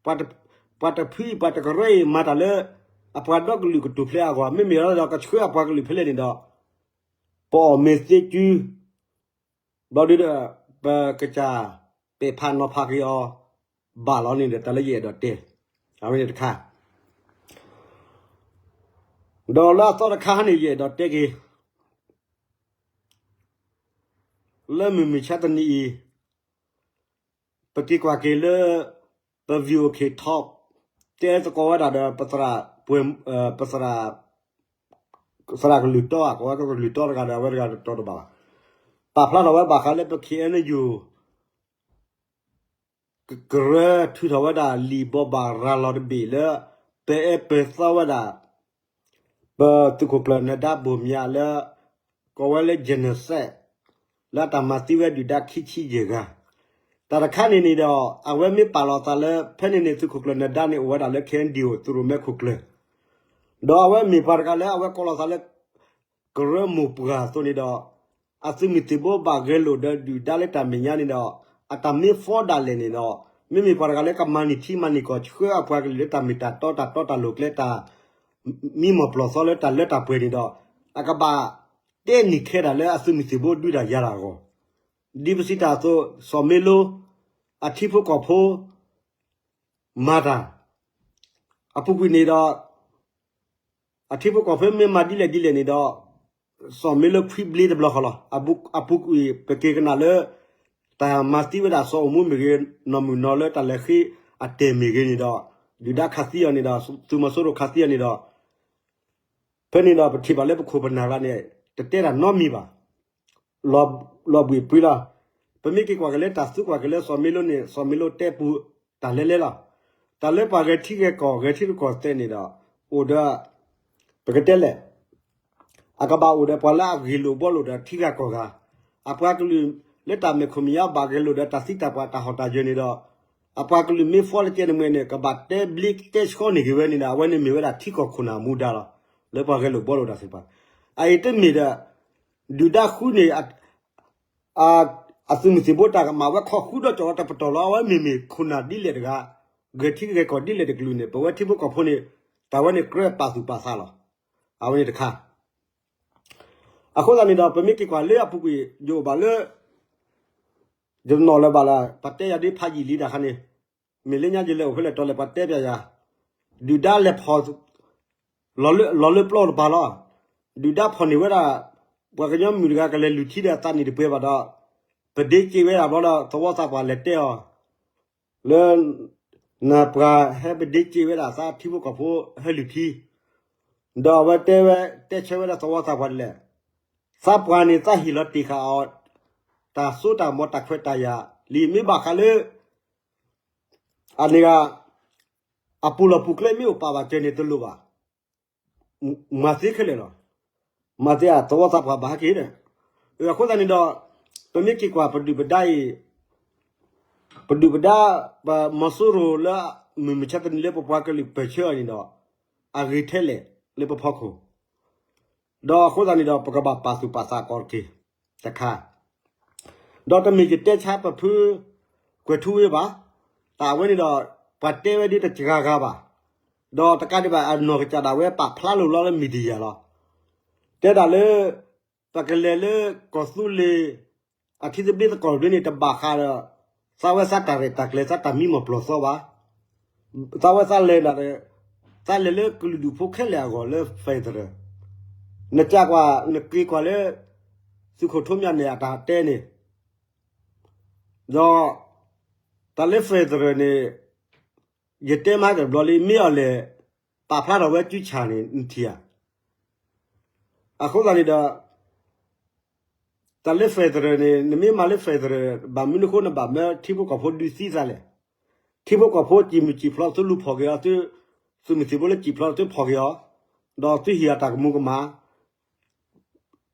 ပှၤတဖုအံၤ ပှၤတကရၢအံၤ မၤတၢ်လၢ အပှၤဒီကလုာ်ကတိၤဖျဲးအဂီၢ် မ့မ့ၢ်လီၤဒီး ကဆှၢအပှၤကလုာ်ဖဲလဲၣ်န့ၣ်ဒီး ပအီၣ်မ့ၤသ့ကု ဘျီဒုဒီး ပကစၢ်ပဲာ်ဖးနီၤဖးက့ၤအီၤ ဘၣ်လီၤန့ၣ်ဒီး တၢ်လၢယအဲၣ်ဒိးတဲ အဝဲန့ၣ်တခါ ဒီးလၢအသီတခါန့ၣ် ယအဲၣ်ဒိးတဲက့ၤ လၢမုၢ်မဆါတနံၤအံၤ ပက့ၤကွၢ်က့ၤလၢ ပ VOA K Talk တဲသကိးဝဲဒၣ်ဒီး ပသရၣ်ပှဲၤ ပသရၣ် သရၣ်ကလုၢ်တီဧါ ကိးဝဲကလုၢ်တီတဂၤဒီး အဝဲတဂၤတီတဘၣ်ဘၣ် ပာ်ဖျါထီၣ်ဝဲဘၣ်ဃးလၢပ ခ့ၣ်အဲၣ်ယူၣ် ကရၢထုးထီၣ်ဝဲဒၣ် လံာ်ဘိးဘၣ်ရၤလီၤတဘ့ၣ်လၢ ပအဲၣ်ပၢၤသီဝဲဒၣ် ပသုးခိၣ်ကျၢၢ်နၢၤဒါဘိၣ်မၠးလၢ ကိးဝဲလၢ genocide လၢအတၢ်မၤသံဝဲဒုၣ်ဒါခံဆံယဲၢ်ဂၤ တၢ်တခါန့ၣ်န့ၣ်ဒီး အဝဲမ့ၢ်ပာ်လီၤသးလၢ ဖဲန့ၣ်န့ၣ် သုးခိၣ်ကျၢၢ်နၢၤဒါန့ၣ် အိၣ်ဝဲဒၣ်လၢ ခ့ၣ်အဲၣ်ယူၣ် သုးရိၣ်မဲခိၣ်ကျၢၢ် ဒီးအဝဲမ့ၢ်ပှၤတဂၤလၢ အဝဲကိးလီၤသးလၢ ကရၢမိၢ်ပှၢ်အသိးန့ၣ်ဒီး အသုးမုၢ်သံၣ်ဘိဘၣ်ဂဲၤလိာ်ဒီးဒုၣ်ဒါလၢတၢ်မဲာ်ညါန့ၣ်ဒီး အတၢ်မ့ၢ်ဖီဒၣ်လဲာ်န့ၣ်ဒီး မ့မ့ၢ်ပှၤတဂၤလၢကမၤန့ၢ်ထံမၤန့ၢ်ကီၢ် ဆှၢအပှၤကလုာ်လၢတၢ်မ့ၢ်တၢ်တီတၢ်တီတၢ်လိၤကျဲ တၢ်မံမီၢ်ပျီၢ်သီလၢတၢ်လၢတၢ်ပှဲၤန့ၣ်ဒီး အကဘၣ်တဲန့ၢ်ခဲဒၣ်လၢအသုးမုၢ်သံၣ်ဘိဒုးတၢ်ယၤတၢ်အဂီၢ် ဒ်ပစံးတၢ်အသိး စီၤမ့လိ အထံဖိကီၢ်ဖိ မၤတၢ် အပူၤကွံာ်န့ၣ်ဒီး အထံဖိကီၢ်ဖိမ့ၢ်မၤဒ်လဲၣ်ဒ်လဲၣ်န့ၣ်ဒီး စီၤမ့လိခွံဘျ့တဘျီဃီလီၤ. အပူၤကွံာ် ပက့ၤကနၣ်လၢ တၢ်မၤသံဝဲဒၣ်စီၤအိၣ်မူမ့ၢ်ဂ့ၤ နီၢ်မုၢ်နီၢ်လၢတၢ်လဲၤဃ့အတဲာ်မ့ၢ်ဂ့ၤန့ၣ်ဒီး ဒုၣ်ဒါခးသံအီၤန့ၣ်ဒီး သုးမီၤစိရိၤခးသံအီၤန့ၣ်ဒီး ဖဲန့ၣ်ဒီးပထံၣ်ဘၣ်လၢပခိၣ်ပနၢ်တဂၤန့ၣ် တတဲတၢ်နီတမံၤဘၣ် လီၤဘှံးပြံလီၤ. ပမ့ၢ်က့ၤကွၢ်က့ၤလၢတၢ်သံကွၢ်က့ၤလၢစီၤမ့လိန့ၣ် စီၤမ့လိတဲပူၤတၢ်လဲၤလဲၤလီၤ. တၢ်လၢပှၤဂဲၤထံဂဲၤကီၢ် ဂဲၤထံရူၢ်ကီၢ်သဲးန့ၣ်ဒီး အိၣ်ဒီး ပကတဲလဲၣ် အကဘၣ်အိၣ်ဒီးပှၤလၢအဂ့ၢ်လိာ်ဘှီလိာ်ဒီးထံဂၤကီၢ်ဂၤ, အပှၤကလုာ်လၢတၢ်မဲာ်ခိၣ်မဲာ်ညါဘၣ်ဂဲၤလိာ်ဒီးတၢ်သံတၢ်ပှၢ်တၢ်ဟီၣ်တၢ်ယၢၤန့ၣ်ဒီး, အပှၤကလုာ်မ့ၢ်ဖီလၢကဲန့ၣ်မ့ၢ်န့ၣ် ကဘၣ်တဲဘျ့တဲဆှီန့ၢ်က့ၤဝဲန့ၣ်ဒီး အဝဲန့ၣ်မ့ၢ်ဝဲဒၣ်ထံကီၢ်ခိၣ်နၢ်မူဒါလီၤ. လၢပှၤဂဲၤလိာ်ဘှီလိာ်တၢ်သ့ၣ်တဖၣ်, အအံၤတမ့ၢ်ဒီး ဒုၣ်ဒါဃုန့ၣ် အသုးမုၢ်သံၣ်ဘိတၢ်ကမၣ်ဝဲခီၣ်ဃုဒီးကၠီၣ်ဝဲတပတီၢ်လီၤ. အဝဲမ့မ့ၢ်ခိၣ်နၢ်ဒ်လဲၣ်တဂၤ, ဂဲၤထံဂဲၤကီၢ်ဒ်လဲၣ်တကလုာ်န့ၣ် ပဝဲထံဖိကီၢ်ဖိန့ၣ် တၢ်ဝဲန့ၣ်ကြၢးပာ်သူၣ်ပာ်သးလီၤ. အဝဲန့ၣ်တခါ အဃိသတးန့ၣ်ဒီး ပမ့ၢ်က့ၤကွၢ်လၢအပူၤကွံာ် ယအိၣ်ဘၣ်လၢ ယတနီၣ်လၢၤဘၣ်လၢ ပှၤတဲယၤဒ်ဖးယံာ်လံတၢ်ခါန့ၣ်, မ့ၢ်လၢညါယလဲၤအိၣ်ဖဲလဲၣ်တီၤလဲၣ် ပှၤတဲပျးယၤ, ဒုၣ်ဒါလဲၤဖီၣ် လီၤလၢပျီတပၤလီၤ. ဒုၣ်ဒါဖီၣ်န့ၢ်ဝဲဒၣ် ပှၤကညီမုၣ်တဂၤကလဲၤလုၢ်ထံဒီးအသးနံၣ်တပှဲၤဘၣ်ဒီး ပဒ့စ့ဝဲဒၣ်ဘျီဒီး သဝီသးပှၢ်လဲၤတဲအီၤ လၢ နပှၤဟဲပဒ့စ့ဝဲဒၣ်သးထံဖိကီၢ်ဖိဟဲလုၢ်ထံ, ဒီးအဝဲတဲဝဲ တဲဆၢဝဲဒၣ်သဝီသးပှၢ်ဒ်လဲၣ်, သးပှၢ်န့ၣ်သးဟ့ၣ်လီၤတ့ၢ်ဃာ်အီၤ တၢ်စိတၢ်ကမီၤတၢ်ခွဲးတၢ်ယာ်လံ မ့ၢ်ဘၣ်ဃးလၢ အန့ၣ်ဂ့ၤ အပူၤလီၢ်ပူၤကျဲမ့ၢ်အိၣ်ပာ်ဘၣ်စၢၤန့ၣ်တလိၣ်ဘၣ်, မၤသ့ခဲလၢာ်လီၤ. မၤသ့အသဝီသးပှၢ်ဘၣ်ဟဲက့ၤဒီး, အဃိသတးန့ၣ်ဒီး ပမ့ၢ်က့ၤကွၢ်ပဒုၣ်ပဒါအံၤ, ပဒုၣ်ပဒါ ပမီၤစိရိၤလၢ မုၢ်မဆါတနံၤလၢပပှၤကလုာ်ပၢၢ်ဆၢအီၤန့ၣ်ဒီး အဂ့ၤထဲလဲၣ်လၢပဖီခိၣ်, ဒီးအဃိသတးန့ၣ်ဒီး ပကဘၣ်ပာ်သူၣ်ပာ်သးကီးတက့ၢ်, တခါ ဒီးတမ့ၢ်ယတဲဆါပဖု ကွဲၤထူဝ့ဘၣ်, တၢ်အဝဲန့ၣ်ဒီး ပှၤတဲဝဲဒ်တစှၤဂၤဘၣ်, ဒီးတကးဒံးဘၣ်အနီၢ်ကစၢ်ဒၣ်ဝဲပာ်ဖျါလိာ်လီၤလၢ media လီၤ. တဲဒၣ်လၢ ပကလဲၤလၢကီၢ်သူလ့ၤ အထံသဘျ့သကိးသဘျ့န့ၣ် တဘၣ်ဃးဒီး သးဝဲသးတၢ်ရဲၣ်တၢ်ကျဲၤသးတၢ်မံမီၢ်ပျီၢ်သီဘၣ်. သးဝဲသးလဲၤဒၣ် သးလဲၤလၢကလုာ်ဒူၣ်ဖိခဲလၢာ်အဂီၢ်လၢ federal နကကွၢ် နက့ၤကွၢ်လၢ သုးခိၣ်ထူမၠၣ်နဲၣ်အတၢ်တဲန့ၣ် ဒီး တၢ်လၢ federal န့ၣ် ယတဲမၤတဘျီလံ မ့ၢ်အီၤလဲၣ် ပာ်ဖျါထီၣ်ဝဲစုဆၣ်န့ၣ် နထံၣ်ဧါ. အဃိသတးန့ၣ်ဒီး တၢ်လၢ federal န့ၣ် နမ့ၢ်မၤလၢ federal ဘၣ်မနုၤအဃိနဘၣ်မၢထံဖိကီၢ်ဖိဒုးသံသးလဲၣ်. ထံဖိကီၢ်ဖိစံၣ်မုၢ်စံၣ်ဖျိးသုလူၤဖီၣ်က့ၤအီၤ, သုးမုၢ်သံၣ်ဘိလၢစံၣ်ဖျိးသုဖီၣ်က့ၤအီၤ, ဒီးသုဟ့ၣ်အတၢ်ကမူၤကမၣ်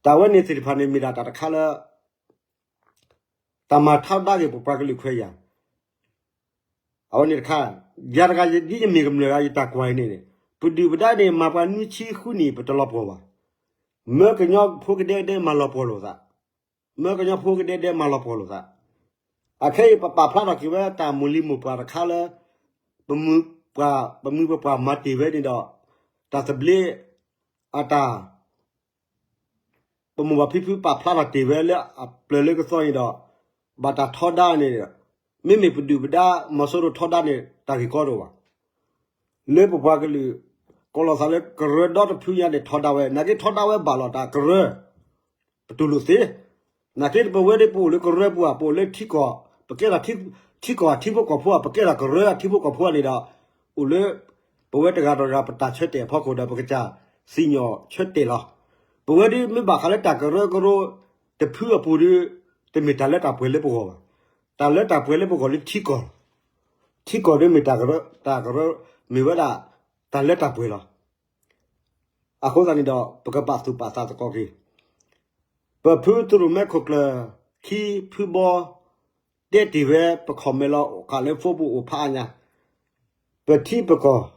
တၢ်ဝဲန့ၣ်သ့ၣ်တဖၣ်န့ၣ် မ့ၢ်ဒၣ်တၢ်တခါလၢ တၢ်မၤထီဒါက့ၤပပှၤကလုာ်ခွဲးယာ် အဝဲန့ၣ်တခါ, ယၤတဂၤဒ်ယမ့ၢ်ကမျၢၢ်ဂၤ ယတၢ်ကွၢ်အံၤန့ၣ် ပဒုၣ်ပဒါန့ၣ် မၤပှၤနွံဆံဃုနံၣ် ပတလီၤပှီၢ်ဘၣ်. မၢကညီဖိကဒဲကဒဲမၤလီၤပှီၢ်လိာ်သး, မၢကညီဖိကဒဲကဒဲမၤလီၤပှီၢ်လိာ်သး. အခဲအံၤ ပပာ်ဖျါထီၣ်က့ၤဝဲတၢ်မိၢ်လံၤမိၢ်ပှၢ်တခါလၢ ပမုၢ်ပှၢ် ပမုၢ်ပပှၢ်မၤတ့ၢ်ဝဲန့ၣ်ဒီး တၢ်သဘျ့အတၢ် ပမိၢ်ပၢ်ဖံဖုပာ်ဖျါထီၣ်တ့ၢ်ဝဲလၢအပျၢၤလၢကသီန့ၣ်ဒီး ဘၣ်တၢ်ထီဒါန့ၣ်, မ့မ့ၢ်ပဒုၣ်ပဒါ မီၤစိရိၤထီဒါန့ၣ် တၢ်ဂ့ၢ်ကီတအိၣ်ဘၣ်. လၢပပှၤကလုာ် ကိးလီၤသးလၢကရၢဒီတဖုညါန့ၣ် ထီဒါဝဲ, နာ်က့ထီဒါဝဲဘၣ်လီၤ တၢ်ကရၢ ပတူၢ်လိာ်သ့. နာ်က့ပဝဲဒၣ်ပအိၣ်လၢကရၢပူၤဧါ, ပအိၣ်လၢထံကီၢ်, ပကဲထီၣ်ထံကီၢ်အထံဖိကီၢ်ဖိဧါ, ပကဲထီၣ်ကရၢအထံဖိကီၢ်ဖိဧါန့ၣ်ဒီး အိၣ်လၢ ပဝဲတဂၤတဂၤပတၢ်ဆၢတဲာ်အဖီခိၣ်ဒီး ပကစၢ်စံၣ်ညီၣ်ဆၢတဲာ်လီၤ. ပဝဲဒၣ်မ့ၢ်ဘၣ်ဃးလၢတၢ်ကရၢကရိတဖုအပူၤဒီး တမ့ၢ်တၢ်လၢတၢ်ပှဲၤလၢပဂီၢ်ဘၣ်. တၢ်လၢတၢ်ပှဲၤလၢပဂီၢ်လၢထံကီၢ်, ထံကီၢ်ဒီးမ့ၢ်တၢ်ကရၢ, တၢ်ကရၢမ့ၢ်ဝဲဒၣ် တၢ်လၢတၢ်ပှဲၤလီၤ. အဃိသတးန့ၣ်ဒီး ပကပာ်သူၣ်ပာ်သးသကိးက့ၤ ပဖုသုးရိၣ်မဲခိၣ်ကျၢၢ် ခံဖုဘီ တဲတ့ၢ်ဝဲ ပ comment လီၤဃာ်လၢ Facebook အိၣ်ဖးအါညါ, ပထံပကီၢ်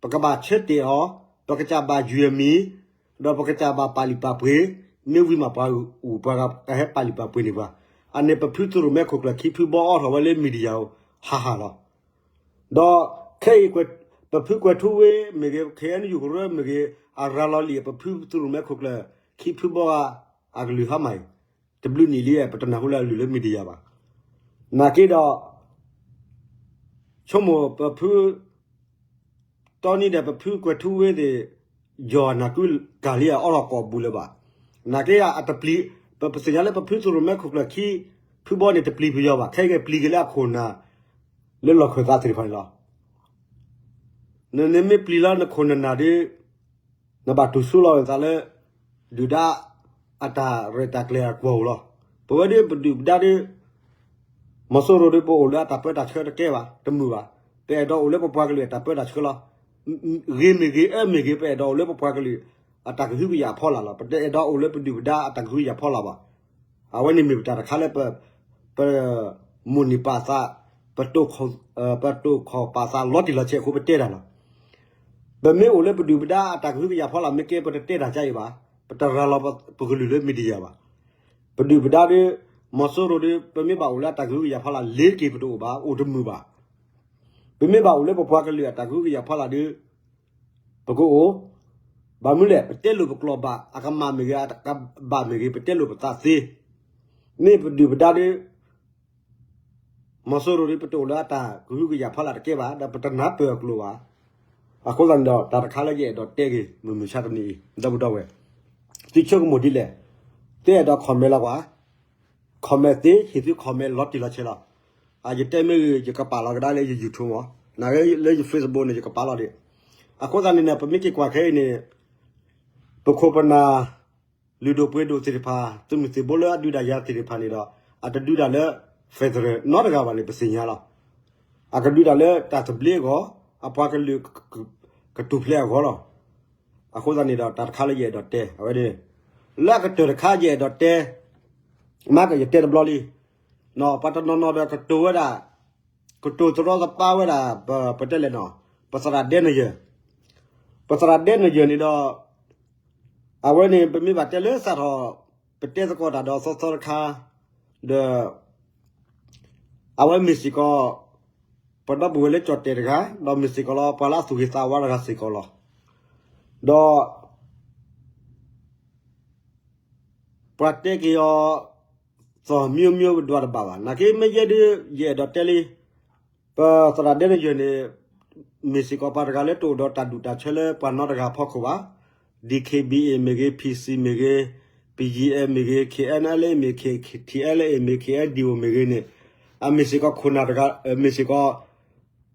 ပကဘၣ်ဆၢတဲာ်အီၤ, ပကစၢ်ဘၣ်ယွၤအမံၤ, ဒီးပကစၢ်ဘၣ်ပာ်လုၢ်ပာ်ပှ့ၤ, မ့ၢ်ဝံၤမးပှၤအိၣ်ပှၤကဟဲပာ်လုၢ်ပာ်ပှ့ၤန့ၢ်ပှၤ, အန့ၣ်ပဖုသုးရိၣ်မဲခိၣ်ကျၢၢ် ခံဖုဘီအိးထီၣ်ဝဲလၢ media ဟးဟးလီၤ. ဒီးခဲအံၤ ပဖုကွဲၤထူဝ့မ့ၢ်ဂ့ၤ, ခ့ၣ်အဲၣ်ယူၣ်ကရၢမ့ၢ်ဂ့ၤ, အရၤလီၤလံာ် ပဖုသုးရိၣ်မဲခိၣ်ကျၢၢ် ခံဖုဘီဂၤ အကလုၢ်ဟါမၢ်အံၤ, တဘျုးနံၣ်လံ ပတနၢ်ဟူလၢအလုၢ်လၢ media ဘၣ်. နာ်က့ဒီး ဆိကမိၣ်ပဖု တီနံၤဒီးပဖုကွဲၤထူဝ့သ့ၣ် ယီၢ်နၢ်ကုကၢ်လံအအိးထီၣ်ကိာ်ပူၤလၢၤဘၣ်. နာ်က့အတပျံၤ, ပပသ့ၣ်ညါလၢပဖုသုးရိၣ်မဲခိၣ်ကျၢၢ်ခံဖုဘီန့ၣ် တပျံၤပယီၤဘၣ်, ခဲအံၤကပျံၤက့ၤလၢအခိၣ်နၢ် လၢလီၢ်ခၢၣ်သးသ့ၣ်တဖၣ်န့ၣ်လီၤ. နမ့ၢ်ပျံၤလီၤနခိၣ်နနၢ်ဒီး နဘၣ်တူၢ်ဆူလီၤသးလၢ ဒုၣ်ဒါ အတၢ်ရဲၣ်တၢ်ကျဲၤအကွီၢ်ဧိၤလီၤ. ပဝဲဒၣ်ပဒုၣ်ပဒါဒီး မီၤစိရိၤဒီး ပအိၣ်လၢအတၢ်ပၢတၢ်ဆှၢတကဲဘၣ်, တမုာ်ဘၣ်. ပအဲၣ်ဒိးအိၣ်လၢပပှၤကလုာ်အတၢ်ပၢတၢ်ဆှၢလီၤ. ဂ့ၤမ့ၢ်ဂ့ၤ အၢမ့ၢ်ဂ့ၤ ပအဲၣ်ဒိးအိၣ်လၢပပှၤကလုာ်အတၢ်ကဟုကယာ်ဖီလာ်လီၤ. ပတအဲၣ်ဒိးအိၣ်လၢပဒုၣ်ပဒါအတၢ်ကဟုကယာ်ဖီလာ်ဘၣ်. အဝဲန့ၣ်မ့ၢ်ပတၢ်တခါလၢပ ပမိၣ်န့ၢ်ပာ်သး, ပတိာ်ခီၣ်, ပတိာ်ခီၣ်ပာ်သးလီၤတံၢ်လီၤဆဲးအဃိပတဲတၢ်လီၤ. ပမ့ၢ်အိၣ်လၢပဒုၣ်ပဒါအတၢ်ကဟုကယာ်ဖီလာ်မ့ၢ်ကဲ ပတတဲတၢ်ကအံၤဘၣ်, ပတရၤလီၤပကလုာ်လၢ media ဘၣ်. ပဒုၣ်ပဒါဒီး မီၤစိရိၤဒီး ပမ့ၢ်ဘၣ်အိၣ်လၢအတၢ်ကဟုကယာ်ဖီလာ် လ့ၤတက့ၤပတအိၣ်ဘၣ်, အိၣ်တမုာ်ဘၣ်. ပမ့ၢ်ဘၣ်အိၣ်လၢပပှၤကလုာ်အတၢ်ကဟုကယာ်ဖီလာ်ဒီး ပကအိၣ်, ဘၣ်မနုၤလဲၣ် ပတဲလိာ်ပကျိာ်ဘၣ်, အကမၣ်မ့ၢ်ဂ့ၤ အကဘၣ်မ့ၢ်ဂ့ၤ ပတဲလိာ်ပသးသ့. မ့ၢ်ပဒုၣ်ပဒါဒီး မီၤစိရိၤဒီး ပတအိၣ်လၢအတၢ်ကဟုကယာ်ဖီလာ်တကဲဘၣ်, ဒီးပတနၢ်ပၢၢ်အကျိာ်ဘၣ်. အဃိသတးန့ၣ်ဒီး တၢ်တခါလၢယအဲၣ်ဒိးတဲဂ့ၤ မုၢ်မုၢ်ဆါတနံၤအံၤ ဒီပုၢ်ဒီဝဲၢ်, သုဆိကမိၣ်ဒ်လဲၣ်, သုအဲၣ်ဒိး comment လီၤကွၢ်. comment သ့ ဟ့ၣ်သု comment လီၤတံၢ်လီၤဆဲးလီၤ. ယတဲမ့ၢ်ဂ့ၤ ယကပာ်လီၤကဒါလၢယ YouTube မး, နာ်က့လၢယ Facebook န့ၣ် ယကပာ်လီၤဒံး. အဃိသတးန့ၣ်န့ၣ် ပမ့ၢ်က့ၤကွၢ်ခဲအံၤန့ၣ် ပခိၣ်ပနၢ် လုၢ်ဒိၣ်ပှ့ၤဒိၣ်သ့ၣ်တဖၣ် သုးမုၢ်သံၣ်ဘိလၢအဒုးတၢ်ယၤသ့ၣ်တဖၣ်န့ၣ်ဒီး အတဒုးတၢ်လၢ federal နီတဂၤဘၣ်န့ၣ် ပသ့ၣ်ညါလီၤ. အကဒုးတၢ်လၢတၢ်သဘျ့အဂီၢ်, အပှၤကလုာ် ကတူၢ်ဖျဲးအဂီၢ်လီၤ. အဃိသတးန့ၣ်ဒီး တၢ်တခါလၢယအဲၣ်ဒိးတဲ အဝဲန့ၣ် လၢအကတၢၢ်တခါယအဲၣ်ဒိးတဲ, မ့ၢ်ကယတဲတဘျီလံ, ပှၤတနီၤနီၤဒီးကတိၤဝဲဒၣ်, ကတိၤတရီတပါဝဲဒၣ် ပတဲလဲၣ်နီၤ, ပသရၣ်ဒဲနယၢၢ်, ပသရၣ်ဒဲနယၢၢ်န့ၣ်ဒီး အဝဲန့ၣ် ပမ့ၢ်ဘၣ်တဲလၢစးထီၣ် ပတဲသကိးတၢ်ဒီးသီသီတခါ, ဒီး အဝဲမ့ၢ်စ့ၢ်ကီး ပဒီပုၢ်ဝဲၢ်လၢကၠီၣ်တဲၣ်တဂၤ, ဒီးမ့ၢ်စ့ၢ်ကီးလီၤ ပှၤလၢအသူၣ်ဂ့ၤသးဝါတဂၤစ့ၢ်ကီးလီၤ. ဒီး ပှၤတဲက့ၤအီၤ သီၣ်မံမံပဒွးတဘၣ်ဘၣ်. နာ်က့မ့ၢ်ယဲဒုး ယအဲၣ်ဒိးတဲလံ, ပသရၣ်ဒဲနယၢၢ်န့ၣ် မ့ၢ်စ့ၢ်ကီးပှၤတဂၤလၢတအိၣ်ဒီးတၢ်ဒူၣ်တၢ်ဆၢလၢပှၤနီတဂၤအဖီခိၣ်ဘၣ်. DKBA မ့ၢ်ဂ့ၤ, PC မ့ၢ်ဂ့ၤ, BGF မ့ၢ်ဂ့ၤ, KNLA မ့ၢ်ဂ့ၤ, KTLA မ့ၢ်ဂ့ၤ, KNDO မ့ၢ်ဂ့ၤန့ၣ် အမ့ၢ်စ့ၢ်ကီးခိၣ်နၢ်တဂၤ, မ့ၢ်စ့ၢ်ကီး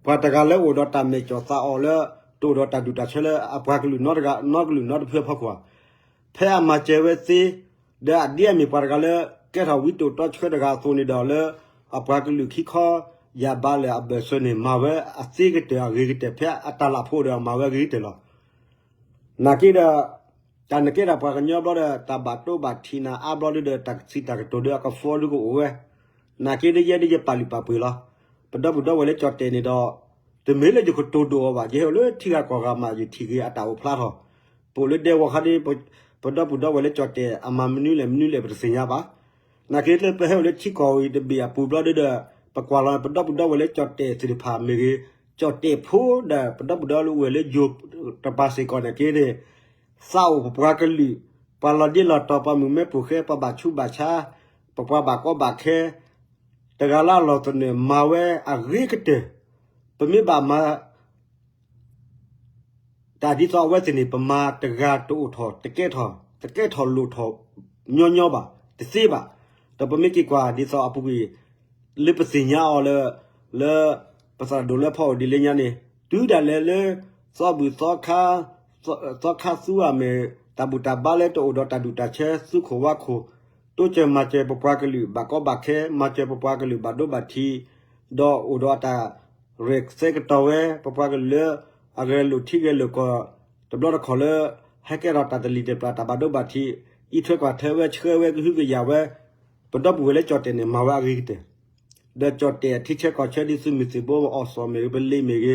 ပှၤတဂၤလၢအိၣ်ဒီးတၢ်မဲာ်ကၠီၣ်သးအီၣ်လၢ တအိၣ်ဒီးတၢ်ဒူၣ်တၢ်ဆၢလၢအပှၤကလုာ်နီတဂၤ, နီကလုာ်နီတဖုအဖီခိၣ်ဧါ. ဖဲအမၤစၢၤဝဲသ့, ဒီးအဒ်အမ့ၢ်ပှၤတဂၤလၢ ကဲထီၣ်ဝံတိာ်တီဆှၢတဂၤအသိးန့ၣ်ဒီးလၢ အပှၤကလုာ်ခံခီ ယၤဘးလၢအဘၢၣ်စၢၤန့ၣ် မၤဝဲအသ့ကတၢၢ်အဂ့ၤကတၢၢ် ဖဲအတၢ်လၢ်ဖိဒီးမၤဝဲအဂ့ၤကတၢၢ်လီၤ. နာ်က့ဒီး တၢ်နကဲဒၣ်ပှၤကညီဘျီဒီး တၢ်ဘၣ်တိဘၣ်ထံးနၤအါဘျီဒုဒီး တၢ်စံးတၢ်ကတိၤဒီးအကဖီဒုကအိၣ်ဝဲ, နာ်က့ဒ်ယဲဒ်ယပာ်လုၢ်ပာ်ပှ့ၤလီၤ. ပဒီပုၢ်ဒီဝဲၢ်လၢကၠီၣ်တဲၣ်န့ၣ်ဒီး တမ့ၢ်လၢယကတိၤဒိၣ်အီၤဘၣ်, ယဟဲအိၣ်လၢထံဂၤကီၢ်ဂၤမး ယထံၣ်က့ၤအတၢ်အိၣ်ဖျါထီၣ်, ပအိၣ်လၢဒဲဝီၤခါဒ် ပဒီပုၢ်ဒီဝဲၢ်လၢကၠီၣ်တဲၣ် အမၤမနုၤလဲၣ်မနုၤလဲၣ် ပတသ့ၣ်ညါဘၣ်. နာ်က့လၢပဟဲအိၣ်လၢထံကီၢ်အံၤတဘ့ၣ်အပူၤဘျီဒုဒီး ပကွၢ်လီၤပဒီပုၢ်ဒီဝဲၢ်လၢကၠီၣ်တဲၣ်သ့ၣ်တဖၣ်မ့ၢ်ဂ့ၤ, ကၠီၣ်တဲၣ်ဖိဒီးပဒီပုၢ်ဒီဝဲၢ်လၢယိၤတပၤစ့ၢ်ကီးနာ်က့န့ၣ် သးအိၣ်ပပှၤကလုာ်, ပှၤလီၤဒ့လီၤတီၤ ပှၤမုၣ်မဲပိာ်ဃဲ ပှၤဘၣ်ဆူးဘၣ်ဆါ, ပပှၤဘၣ်ကီဘၣ်ခဲ, တဂၤလၢအလီၢ်သနၢၣ်မၤဝဲအဂ့ၤကတၢၢ်, ပမ့ၢ်ဘၣ်မၤ တၢ်ဒ်သိးအဝဲသ့ၣ်န့ၣ် ပမၤတဂၤတအိၣ်ထီၣ် တကဲထီၣ် တကဲထီၣ်လိၣ်ထီၣ်ညီညီဘၣ် တသ့ဘၣ်. ဒီးပမ့ၢ်က့ၤကွၢ်ဒ်သိးအပူၤကွံာ် လၢပသ့ၣ်ညါအီၤလၢ လၢ ပသရၣ်ဒိၣ်လွဲဖီအိၣ်ဒ်လဲၣ်ညါန့ၣ် တုၤဒၣ်လဲာ်လၢ သီဘူၣ်သီခါ သီခါသူအမ့ၢ် တၢ်ဘူၣ်တၢ်ဘါလၢတအိၣ်ဒီးတၢ်ဒူၣ်တၢ်ဆၢ သူခိၣ်ဝါခိၣ် တိစၢၤမၤစၢၤပပှၤကလုာ် ဘၣ်ကီဘၣ်ခဲ မၤစၢၤပပှၤကလုာ်ဘၣ်ဒိဘၣ်ထံး ဒီးအိၣ်ဒီးအတၢ်ရဲၣ်သဲကတီၤဝဲ ပပှၤကလုာ်လၢ အဂဲၤလိာ်ထံဂဲၤလိာ်ကီၢ် တဘျီတခီၣ်လၢ ဟဲကဲထီၣ်တၢ်တလံၤတပျၢ်တၢ်ဘၣ်ဒိဘၣ်ထံး အံးထွဲကွၢ်ထွဲဝဲဆှၢဝဲကဟုကယာ်ဝဲ ပဒီပုၢ်ဝဲၢ်လၢကၠီၣ်တဲၣ်န့ၣ် မၤဝဲအဂ့ၤကတၢၢ် ဒီးကၠီၣ်တဲၣ်အထံဆၢကီၢ်ဆၢဒ်သုးမုၢ်သံၣ်ဘိ အီၣ်စီၣ်မ့ၢ်ဂ့ၤ ပလ့မ့ၢ်ဂ့ၤ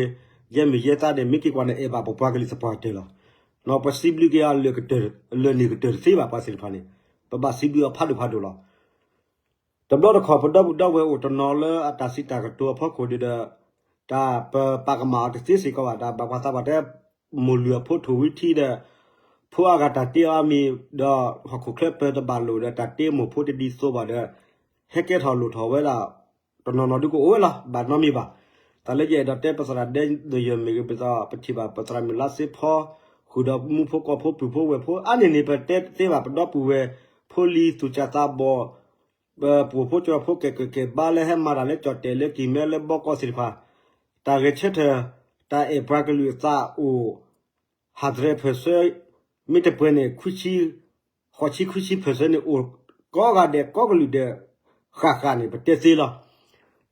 ယဲၢ်မ့ၢ်ယဲၢ်သးန့ၣ် မ့ၢ်က့ၤကွၢ်န့ၣ် အဲၣ်ဘၣ်ပပှၤကလုာ်သပှၢ်ကတၢၢ်လီၤ. ပစံးဘျုးက့ၤအလၢာ်န့ၢ်ကတၢၢ်တသ့ဘၣ် ပှၤသ့ၣ်တဖၣ်န့ၣ် ပဘၣ်စံးဘျုးအီၤဖးဒိၣ်ဖးဒိၣ်လီၤ. တဘျီတခီၣ် ပဒီပုၢ်ဒီဝဲၢ်အိၣ်တနီၤလၢအတၢ်စံးတၢ်ကတိၤအဖီခိၣ်ဒ်ဒီး တၢ်ပပာ်ကမၣ်အီၤတသ့စ့ၢ်ကီးဘၣ် တၢ်ဘၣ်ပှၤသးပှၢ်တဲ မိၢ်လုၢ်အဖိထိၣ်ဝံထံဒီး ဖိအဂၤတၢ်တ့အီၤအါမံၤ ဒီးဟီၣ်ခိၣ်ချၢပၢၤတဘၣ်လိာ်ဒီး တၢ်တ့မိၢ်ဖိတဒ်သိးဘၣ်ဒီး ဟဲကဲထီၣ်လိၣ်ထီၣ်ဝဲဒၣ် တနီၤနီၤဒုကအိၣ်ဝဲလီၤ ဘၣ်နီတမံၤဘၣ်. တၢ်လၢယအဲၣ်ဒိးတဲပသရၣ်ဒဲနယၢၢ်မ့ၢ်ဂ့ၤ ပသးပထံၣ်ဘၣ်ပသရၣ်မုၢ်လါစ့ဖီ ဃုာ်ဒီးမူဖိကီၢ်ဖိပုၢ်ဖိဝဲၢ်ဖိ အါန့ၢ်န့ၣ် ပတဲသ့ဘၣ်ပဒီပုၢ်ဝဲၢ် ဖိလံၤသူၣ်စၢ်သးဘီၣ် ပပှိၢ်ဖိကၠီဖိကဲၣ်ကဲၣ်ကဲၣ်ဘါလၢဟဲမၤတၢ်လၢကၠီၣ်တဲၣ်လၢကံၢ်မဲလၢဘီကီၢ်သ့ၣ်တဖၣ် တၢ်ဂဲၤဆၢထၢၣ် တၢ်အဲၣ်ပှၤကလုာ်အသးအိၣ် ဟးတရဲၣ် percent မ့ၢ်တပှဲၤန့ၣ် ခွံဆံ ဃိးဆံခွံဆံ percent န့ၣ် အိၣ်ကိးဂၤဒဲးကိးကလုာ်ဒဲး ဃၣ်ဃၣ်န့ၣ် ပတဲသ့လီၤ.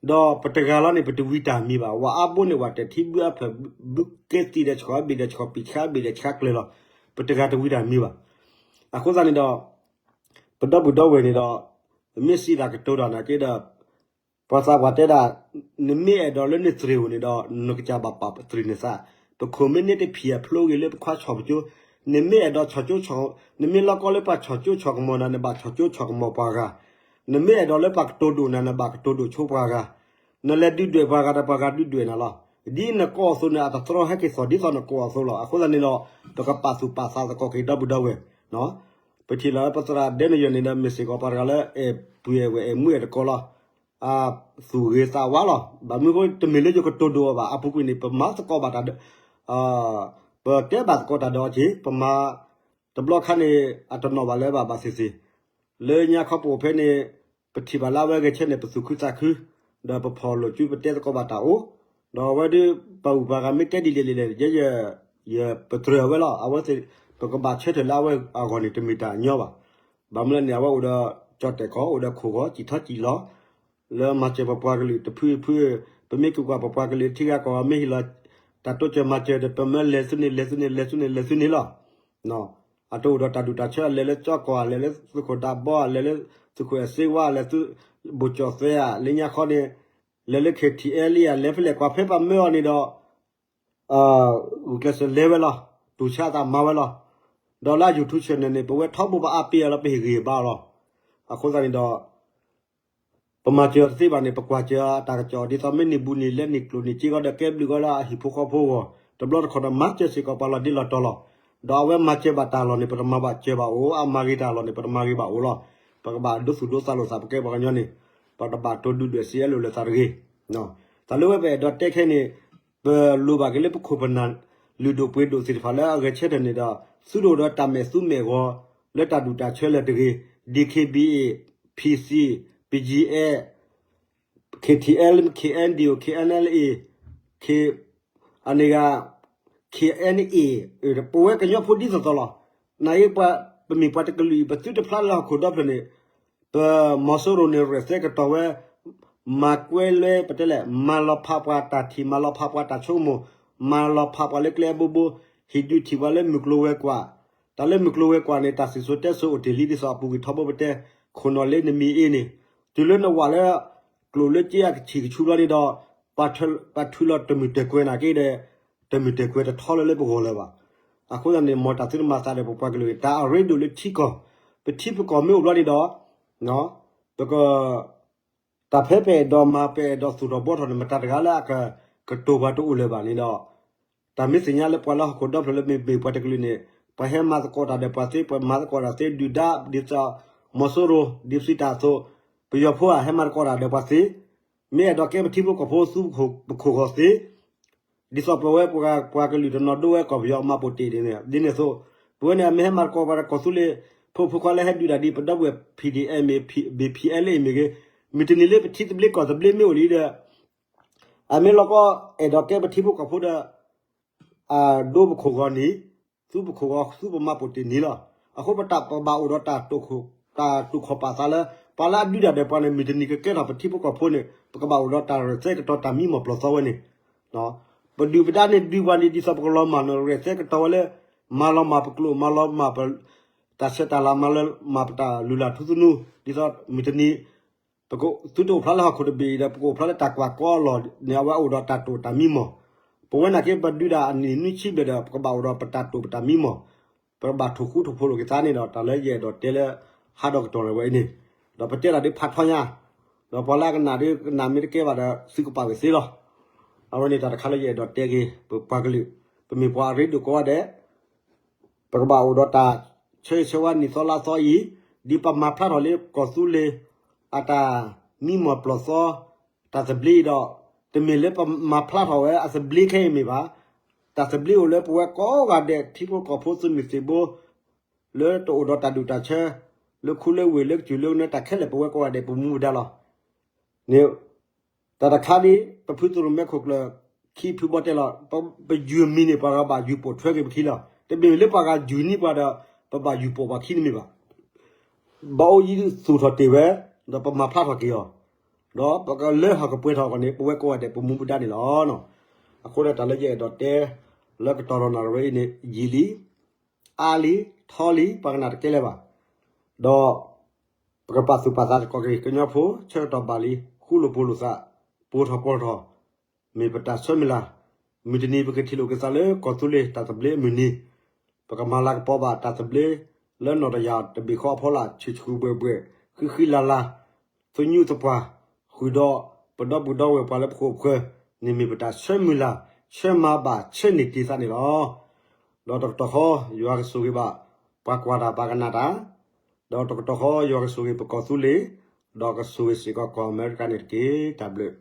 ဒီးပတဂၤလီၤန့ၣ် ပတဝံတၢ်မံၤဘၣ် ဝဲအါဘိန့ၣ် ဝဲတထံၣ်ဘုအဖၢၣ် ဘုကဲသံဒီးဆှီဘ့ၣ်ဒီးဆှီပံာ်ဆါဘ့ၣ်ဒီးဆါကျၢၤလီၤ. ပတဂၤတဝံတၢ်မံၤဘၣ်. အဃိသတးန့ၣ်ဒီး ပဒီပုၢ်ဒီဝဲၢ်န့ၣ်ဒီး မ့ၢ်စံးတၢ်ကတိၤတၢ်နာ်က့ဒီး ပှၤသးပှၢ်တဲဒၣ် နမ့ၢ်အဲၣ်ဒိးလၢနသရ့ၤအိၣ်န့ၣ်ဒီး နကစၢ်ဘၣ်ပာ်သရံးနသး, ပခိၣ်မ့ၢ်န့ၢ်တဖံးအဖျိဂ့ၤလၢပခွါဆီၣ်ပကၠိ, နမ့ၢ်အဲၣ်ဒိးဆီၣ်ကၠိဆီၣ်, နမ့ၢ်လီၢ်ကီလၢပှၤဆီၣ်ကၠိဆီၣ်ကမီၤဒီး နဘၣ်ဆီၣ်ကၠိဆီၣ်ကမီၤပှၤဂၤ, နမ့ၢ်အဲၣ်ဒိးလၢပှၤကတိၤဒိၣ်နၤ နဘၣ်ကတိၤဒိၣ်ဆိပှၤဂၤ, နလဲၤဒုးဒွဲၣ်ပှၤဂၤဒီးပှၤဂၤဒုးဒွဲၣ်နၤလီၤ. ဒ်နကိးအသိးန့ၣ် အတသြီဟဲက့ၤသိးဒ်သိးနကိးအသိးလီၤ. အဃိသတးန့ၣ်ဒီး ပကပာ်သူၣ်ပာ်သးသကိးက့ၤဒီပုၢ်ဒီဝဲၢ် ပထံၣ်လီၤပသရၣ်ဒဲနယၢၢ်န့ၣ်ဒီး မ့ၢ်စ့ၢ်ကီးပှၤတဂၤလၢအဲၣ်ပှၤအဲၣ်ဝဲၢ်အဲၣ်မုၣ်အဲၣ်တကိးလီၤ. အသူၣ်ဂ့ၤသးဝါလီၤ. ဘၣ်မနုၤအဃိ တမ့ၢ်လၢယကတိၤဒိၣ်အီၤဘၣ်. အပူၤကွံာ်န့ၣ် ပမၤသကိးဘၣ်တၢ်ဒီး ပတဲဘၣ်သကိးတၢ်ဒီးအီၤက့ၤ ပမၤတဘျီခါန့ၣ် အတနီၣ်ဘၣ်လၢၤဘၣ် ဘၣ်သ့ၣ်သ့ၣ် လၢညါခီပအိၣ်ဖဲန့ၣ် ပထံၣ်ဘၣ်လၢအဝဲဂဲၤဆၢထၢၣ်န့ၣ် ပသူၣ်ခုသးခု, ဒီးပဖီၣ်လိာ်စုပတဲသကိးဘၣ်တၢ်အိၣ်, ဒီးအဝဲဒၣ်ပှၤဂုၤပှၤဂၤမ့ၢ်တဲဒ်လဲၣ်ဒ်လဲၣ် ယဲယ ပတြၢၤဝဲလီၤ. အဝဲသ့ၣ်ပကဘၣ်ဆၢထၢၣ်လၢအဝဲအဂီၢ်န့ၣ် တမ့ၢ်တၢ်ညီဘၣ်. ဘၣ်မနုၤလဲၣ်န့ၣ် အဝဲအိၣ်ဒီးကၠီၣ်တဲၣ်ကီၢ် အိၣ်ဒီးခိၣ်ဂီၤ စံၣ်ထီၣ်စံၣ်လီၤ လၢမၤစၢၤပပှၤကလုာ်တဖုဖု, ပမ့ၢ်က့ၤကွၢ်ပပှၤကလုာ်ထံဂၤကီၢ်ဂၤမ့ၢ်ဟ့ၣ်လီၤ တၢ်တိစၢၤမၤစၢၤဒီး ပမၢလဲၤဆူန့ၣ် လဲၤဆူန့ၣ် လဲၤဆူန့ၣ် လဲၤဆူန့ၣ်လီၤ. အတအိၣ်ဒီးတၢ်ဒူၣ်တၢ်ဆၢ အလဲၤလၢကၠီကီၢ် အလဲၤလၢသုးခိၣ်ဒးဘီ အလဲၤလၢသုးခိၣ် အဲၣ်စ့ဝါ လဲၤသုး ဘိၣ်ကၠီၣ်သွဲဧါ လၢညါခီန့ၣ် လဲၤလၢ ခ့ထံၣ်အဲလ်အံ အလဲၤဖဲလဲၣ် ကွၢ်ဖဲပမၢအီၤန့ၣ်ဒီး ဂုာ်ကျဲးစၢးလဲၤဝဲလီၤ. တူၢ်ဆါအသးမၤဝဲလီၤ. ဒီးလၢ YouTube channel န့ၣ် ပဝဲထီဘိပအါပ့ၤအီၤလီၤ ပဟ့ၣ်ဂံၢ်ဟ့ၣ်ဘါအီၤလီၤ. အဃိသတးန့ၣ်ဒီး ပမၤစၢၤအီၤတသ့ဘၣ်န့ၣ် ပကွၢ်စၢၤအီၤအတၢ်ကစီၣ် ဒ်သိးမ့ၢ်န့ၢ်ဘူၣ်န့ၢ်လဲန့ၢ်ကျိၣ်န့ၢ်စ့ ဂီၤဒီးကဲဘျုးဂီၤလၢအဟံၣ်ဖိဃီဖိအဂီၢ် တဘျီတခီၣ်ဒီး မၤစၢၤစ့ၢ်ကီးပှၤလီၤဒ့လီၤတီၤလီၤ. ဒီးအဝဲမၤစၢၤဘၣ်တၢ်လီၢ်န့ၣ် ပတမၤဘၣ်စၢၤဘၣ်အိၣ်, အမၤဂ့ၤတၢ်လီၢ်န့ၣ် ပတမၤဂ့ၤဘၣ်အိၣ်လီၤ. ပကဘၣ်ဒိသူၣ်ဒိသးလိာ်သး ပကဲပှၤကညီန့ၣ် ပတဘၣ်တိၢ်ဒုၣ်ဒွဲၣ်စံးအဲၣ်လိာ်လၢသးတဂ့ၤ. တၢ်လၢဝဲပအဲၣ်ဒိးတဲခဲအံၤန့ၣ် ပလိၣ်ဘၣ်က့ၤလၢပခိၣ်ပနၢ်လုၢ်ဒိၣ်ပှ့ၤဒိၣ်သ့ၣ်တဖၣ်လၢအဂဲၤဆၢထၢၣ်န့ၣ်ဒီး သုတအိၣ်ဒီးတၢ်မဲာ်သူမဲာ်ဂီၤ လၢတၢ်ဒူၣ်တၢ်ဆၢလၢၤတဂ့ၤ. DKBA, PC, BGF, KTLA, KNDO, KNLA, အန့ၣ်ဂၤ KNA, ပဝဲကညီဖိဒ်သိးသိးလီၤ. နာ်က့ ပမ့ၢ်ပှၤတကလုာ်အံၤ ပသုတဖျါလၢဟီၣ်ခိၣ်ဒီဖျၢၣ်န့ၣ် ပမီၤစိရိၤန့ၣ် ရဲၣ်သဲကတီၤဝဲ မၤကွဲလဲ ပတဲလဲၣ် မၤလီၤဖးပှၤတၢ်ထံၣ် မၤလီၤဖးပှၤတၢ်ဆိကမိၣ် မၤလီၤဖးပှၤလၢကျဲအဘိဘိ ဟ့ၣ်ဒုးထံၣ်ပှၤလၢမုၢ်ကျိၤဝဲၤကွာ်, တၢ်လၢမုၢ်ကျိၤဝဲၤကွာ်န့ၣ် တၢ်စံၣ်စိၤတဲစိၤအိၣ်တ့ၢ်လံ ဒ်သိးအပူၤကွံာ်ထီဘိပတဲ ခိၣ်နီၣ်လ့နမံၤအ့န့ၣ် တုၤလၢနဝၤလၢ ကျိၣ်လၢက့အကဆံၣ်ကဆူဘျီန့ၣ်ဒီး ပှၤထုးလီၤတမုၢ်တၢၢ်ကွဲၤနာ်က့ဒီး တမုၢ်တၢၢ်ကွဲၤတထီလၢလၢပဂီၢ်လၢၤဘၣ်. အဃိသတးန့ၣ် မ်တၢ်သုတမၤသးဒီးပပှၤကလုာ် တၢ်အရ့ဒိၣ်လၢထံကီၢ် ပထံပကီၢ်မ့ၢ်အိၣ်ဘျီန့ၣ်ဒီး ပက တၢ်ဖဲပအဲၣ်ဒိးမၤ ပအဲၣ်ဒိးသူၣ်ထီၣ်ဘှီထီၣ်န့ၣ် မတၤတဂၤလၢအကကတိၤပှၤတအိၣ်လၢၤဘၣ်န့ၣ်ဒီး တၢ်မ့ၢ်သ့ၣ်ညါလၢပှၤလၢဟီၣ်ခိၣ်ဒီဖျၢၣ်လၢမ့မ့ၢ်ပှၤတကလုာ်န့ၣ် ပှၤဟဲမၤသကိးတၢ်ဒီးပှၤသ့ ပှၤမၤသကိးတၢ်သ့ ဒုၣ်ဒါ ဒ်သိး မီၤစိရိၤ ဒ်ပစံးတၢ်အသိး ပယီၤဖိဧါ ဟဲမၤသကိးတၢ်ဒီးပှၤသ့ မ့ၢ်အဲၣ်ဒိးကဲပထံဖိကီၢ်ဖိ သူပခိၣ်ပခိၣ်ဂီၤသ့ ဒ်သိးပဝဲပှၤကလုာ်တနီၤဒိဝဲကီၢ်ပယီၤအမၤပိာ်တ့ၢ်ဒ်န့ၣ်အသိး ပဝဲန့ၣ် အမ့ၢ်ဟဲမၤသကိးပှၤဒီးကီၢ်သူလ့ၤ ဖိဖိခွါလၢဟဲဒုးတၢ်ဒ်ပဒီပုၢ်ဝဲၢ် P D M မ့ၢ် P P L A မ့ၢ်ဂ့ၤ မုၢ်တနံၤလၢပထံသဘျ့ကီၢ်သဘျ့မ့ၢ်အိၣ်လံဒီး အမ့ၢ်လီၤကီ အဲၣ်ဒိးကဲပထံဖိကီၢ်ဖိဒီး အဒိပခိၣ်ဂီၤန့ၣ် သူပခိၣ်ဂီၤ သူပမၤပိာ်တ့ၢ်န့ၣ်လီၤ. အဃိပတၢ်ပဘၣ်အိၣ်ဒီးတၢ် တၢ်တူၢ်ခီၣ်ပာ်သးလၢ ပှၤလၢအဒုးတၢ်ဒီးပှၤန့ၣ် မုၢ်တနံၤကကဲထီၣ်ပထံဖိကီၢ်ဖိန့ၣ် ပကဘၣ်အိၣ်ဒီးတၢ်ရဲၣ်သဲကတီၤတၢ်မံမီၢ်ပျီၢ်သီဝဲန့ၣ် ပဒုၣ်ပဒါန့ၣ်ဒုးပှၤန့ၣ် ဒ်သိးပကလီၤမၢ်န့ၣ် ရဲၣ်သဲကတီၤဝဲလၢ မၤလီၤမၢ်ပကျိာ် မၤလီၤမၢ်ပ တၢ်ဆဲးတၢ်လၤ မၤလီၤမၢ်ပတၢ်လုၢ်လၢ်ထူသနူ ဒ်သိးမုၢ်တနံၤ ပကသုတအိၣ်ဖျါလၢဟီၣ်ခိၣ်တဘ့ၣ်အံၤဒီး ပကအိၣ်ဖျါလၢတၢ်ကွၢ်ကီအလီၢ်န့ၣ် အဝဲအိၣ်ဒီးတၢ်တိာ်တၢ်မံမီၢ်. ပဝဲနာ်က့ ပဒုးဒၣ်အနံၣ်နွံဆံဘျဲၣ်ဒီး ပကဘၣ်အိၣ်ဒီးပတၢ်တိာ်ပတၢ်မံမီၢ်. ပကဘၣ်ထိၣ်ဃူထိၣ်ဖိးလိာ်က့ၤသးန့ၣ်ဒီး တၢ်လၢယအဲၣ်ဒိးတဲလၢ ဟးဒီးကတီၢ်န့ၣ်ဝဲအံၤန့ၣ် ဒီးပတဲတၢ်ဒ်ဖးထီညါ ဒီးပှၤလၢအကနၣ်ဒ်ကနၣ်မ့ၢ်တကဲဘၣ်ဒီး သုကပာ်ဝဲသ့လီၤ. အဝဲန့ၣ်တၢ်တခါလၢယအဲၣ်ဒိးတဲက့ၤ ပပှၤကလုာ် ပမ့ၢ်ပှၤအရ့ဒိၣ်ကိးဂၤဒဲး ပကဘၣ်အိၣ်ဒီးတၢ်ဆၢဂ့ၤဆၢဝါနံၣ်သီလါသီအံၤ, ဒ်ပမၤဖျါထီၣ်လၢကီၢ်သူလ့ၤ အတၢ်မံမီၢ်ပျီၢ်သီ တၢ်သဘျ့အံၤဒီး တမ့ၢ်လၢပမၤဖျါထီၣ်ဝဲအသဘျ့ခဲအံၤမ့ၢ်ဘၣ်. တၢ်သဘျ့အိၣ်လၢပဝဲကိးဂၤဒဲး ထံဖိကီၢ်ဖိသုးမုၢ်သံၣ်ဘိ လၢတအိၣ်ဒီးတၢ်ဒူၣ်တၢ်ဆၢ လၢခူလၢဝ့ၢ်လၢကစၢၢ်လၢကနၢတၢ်ခဲလၢာ် ပဝဲကိးဂၤဒဲး ပမူပဒါလီၤ. န့ၣ် တၢ်တခါဒ် ပဖုသရိၣ်မဲခိၣ်ကျၢၢ် ခံဖုဘီတဲလီၤ, ပယုၢ်မံၤန့ၣ် ပှၤဂၤဘၣ်ယုၢ်ပိာ်ထွဲက့ၤပခံလီၤ. တမ့ၢ်လၢပှၤဂၤယုၢ်န့ၢ်ပှၤဒီး ပဘၣ်ယုၢ်ပိာ်ပှၤခံန့ၣ်မ့ၢ်ဘၣ်. ဘၣ်အိၣ်ယသူၣ်ထီၣ်တ့ၢ်ဝဲ ဒီးပမၤဖျါထီၣ်က့ၤအီၤ, ဒီးပကလၢထီၣ်ကပှဲၤထီၣ်အဂီၢ်န့ၣ် ပဝဲကိးဂၤဒဲးပမူပဒါန့ၣ်လီၤ. အဃိဒီးတၢ်လၢယအဲၣ်ဒိးတဲ လၢကတီၢ်ဒီးနၣ်ရံၣ်ဝဲအံၤန့ၣ် ယံာ်လံ အါလံ ထီလံ ပှၤကနၣ်တကဲလၢၤဘၣ်. ဒီး ပကပာ်သူၣ်ပာ်သးသကိးက့ၤ ကညီဖိ ဆၢကတီၢ်ဘၣ်လံ ဃူလိာ်ဖိးလိာ်သး ပိာ်ထီၣ်ပီထီၣ် မ့ၢ်ပတၢ်ဆၢမုၢ်လၢ်. မုၢ်တနံၤပကထံၣ်လိာ်က့ၤသးလၢကီၢ်သူလ့ၤတၢ်သဘျ့အမုၢ်နံၤ, ပကမၤလၤကပီၤဘၣ်တၢ်သဘျ့ လၢနီၢ်တယၢ်တဘ့ၣ်ဃီအဖီလာ် ဆူၣ်ဆူၣ်ဘှဲၣ်ဘှဲၣ် ဃံဃံလၤလၤ သညူးသပှၢ် ဃုာ်ဒီးပဒီပုၢ်ဒီဝဲၢ်ပှၤလၢပဃိၣ်ပဃၢၤန့ၣ် မ့ၢ်ပတၢ်ဆၢမုၢ်လၢ် ဆၢမၤဘၣ်ဆၢန့ၢ်တ့ၢ်သးန့ၣ်လီၤ. ဒီးတကတီၢ်ဃီ ယွၤကဆိၣ်ဂ့ၤဘၣ် ပှၤကွၢ်တၢ်ပှၤကနၣ်တၢ်, ဒီးတကတီၢ်ဃီ ယွၤကဆိၣ်ဂ့ၤပကီၢ်သူလ့ၤ, ဒီးကဆိၣ်ဂ့ၤစ့ၢ်ကီးကီၢ်အမဲရကၤန့ၣ်တက့ၢ်. တၢ်ဘျုး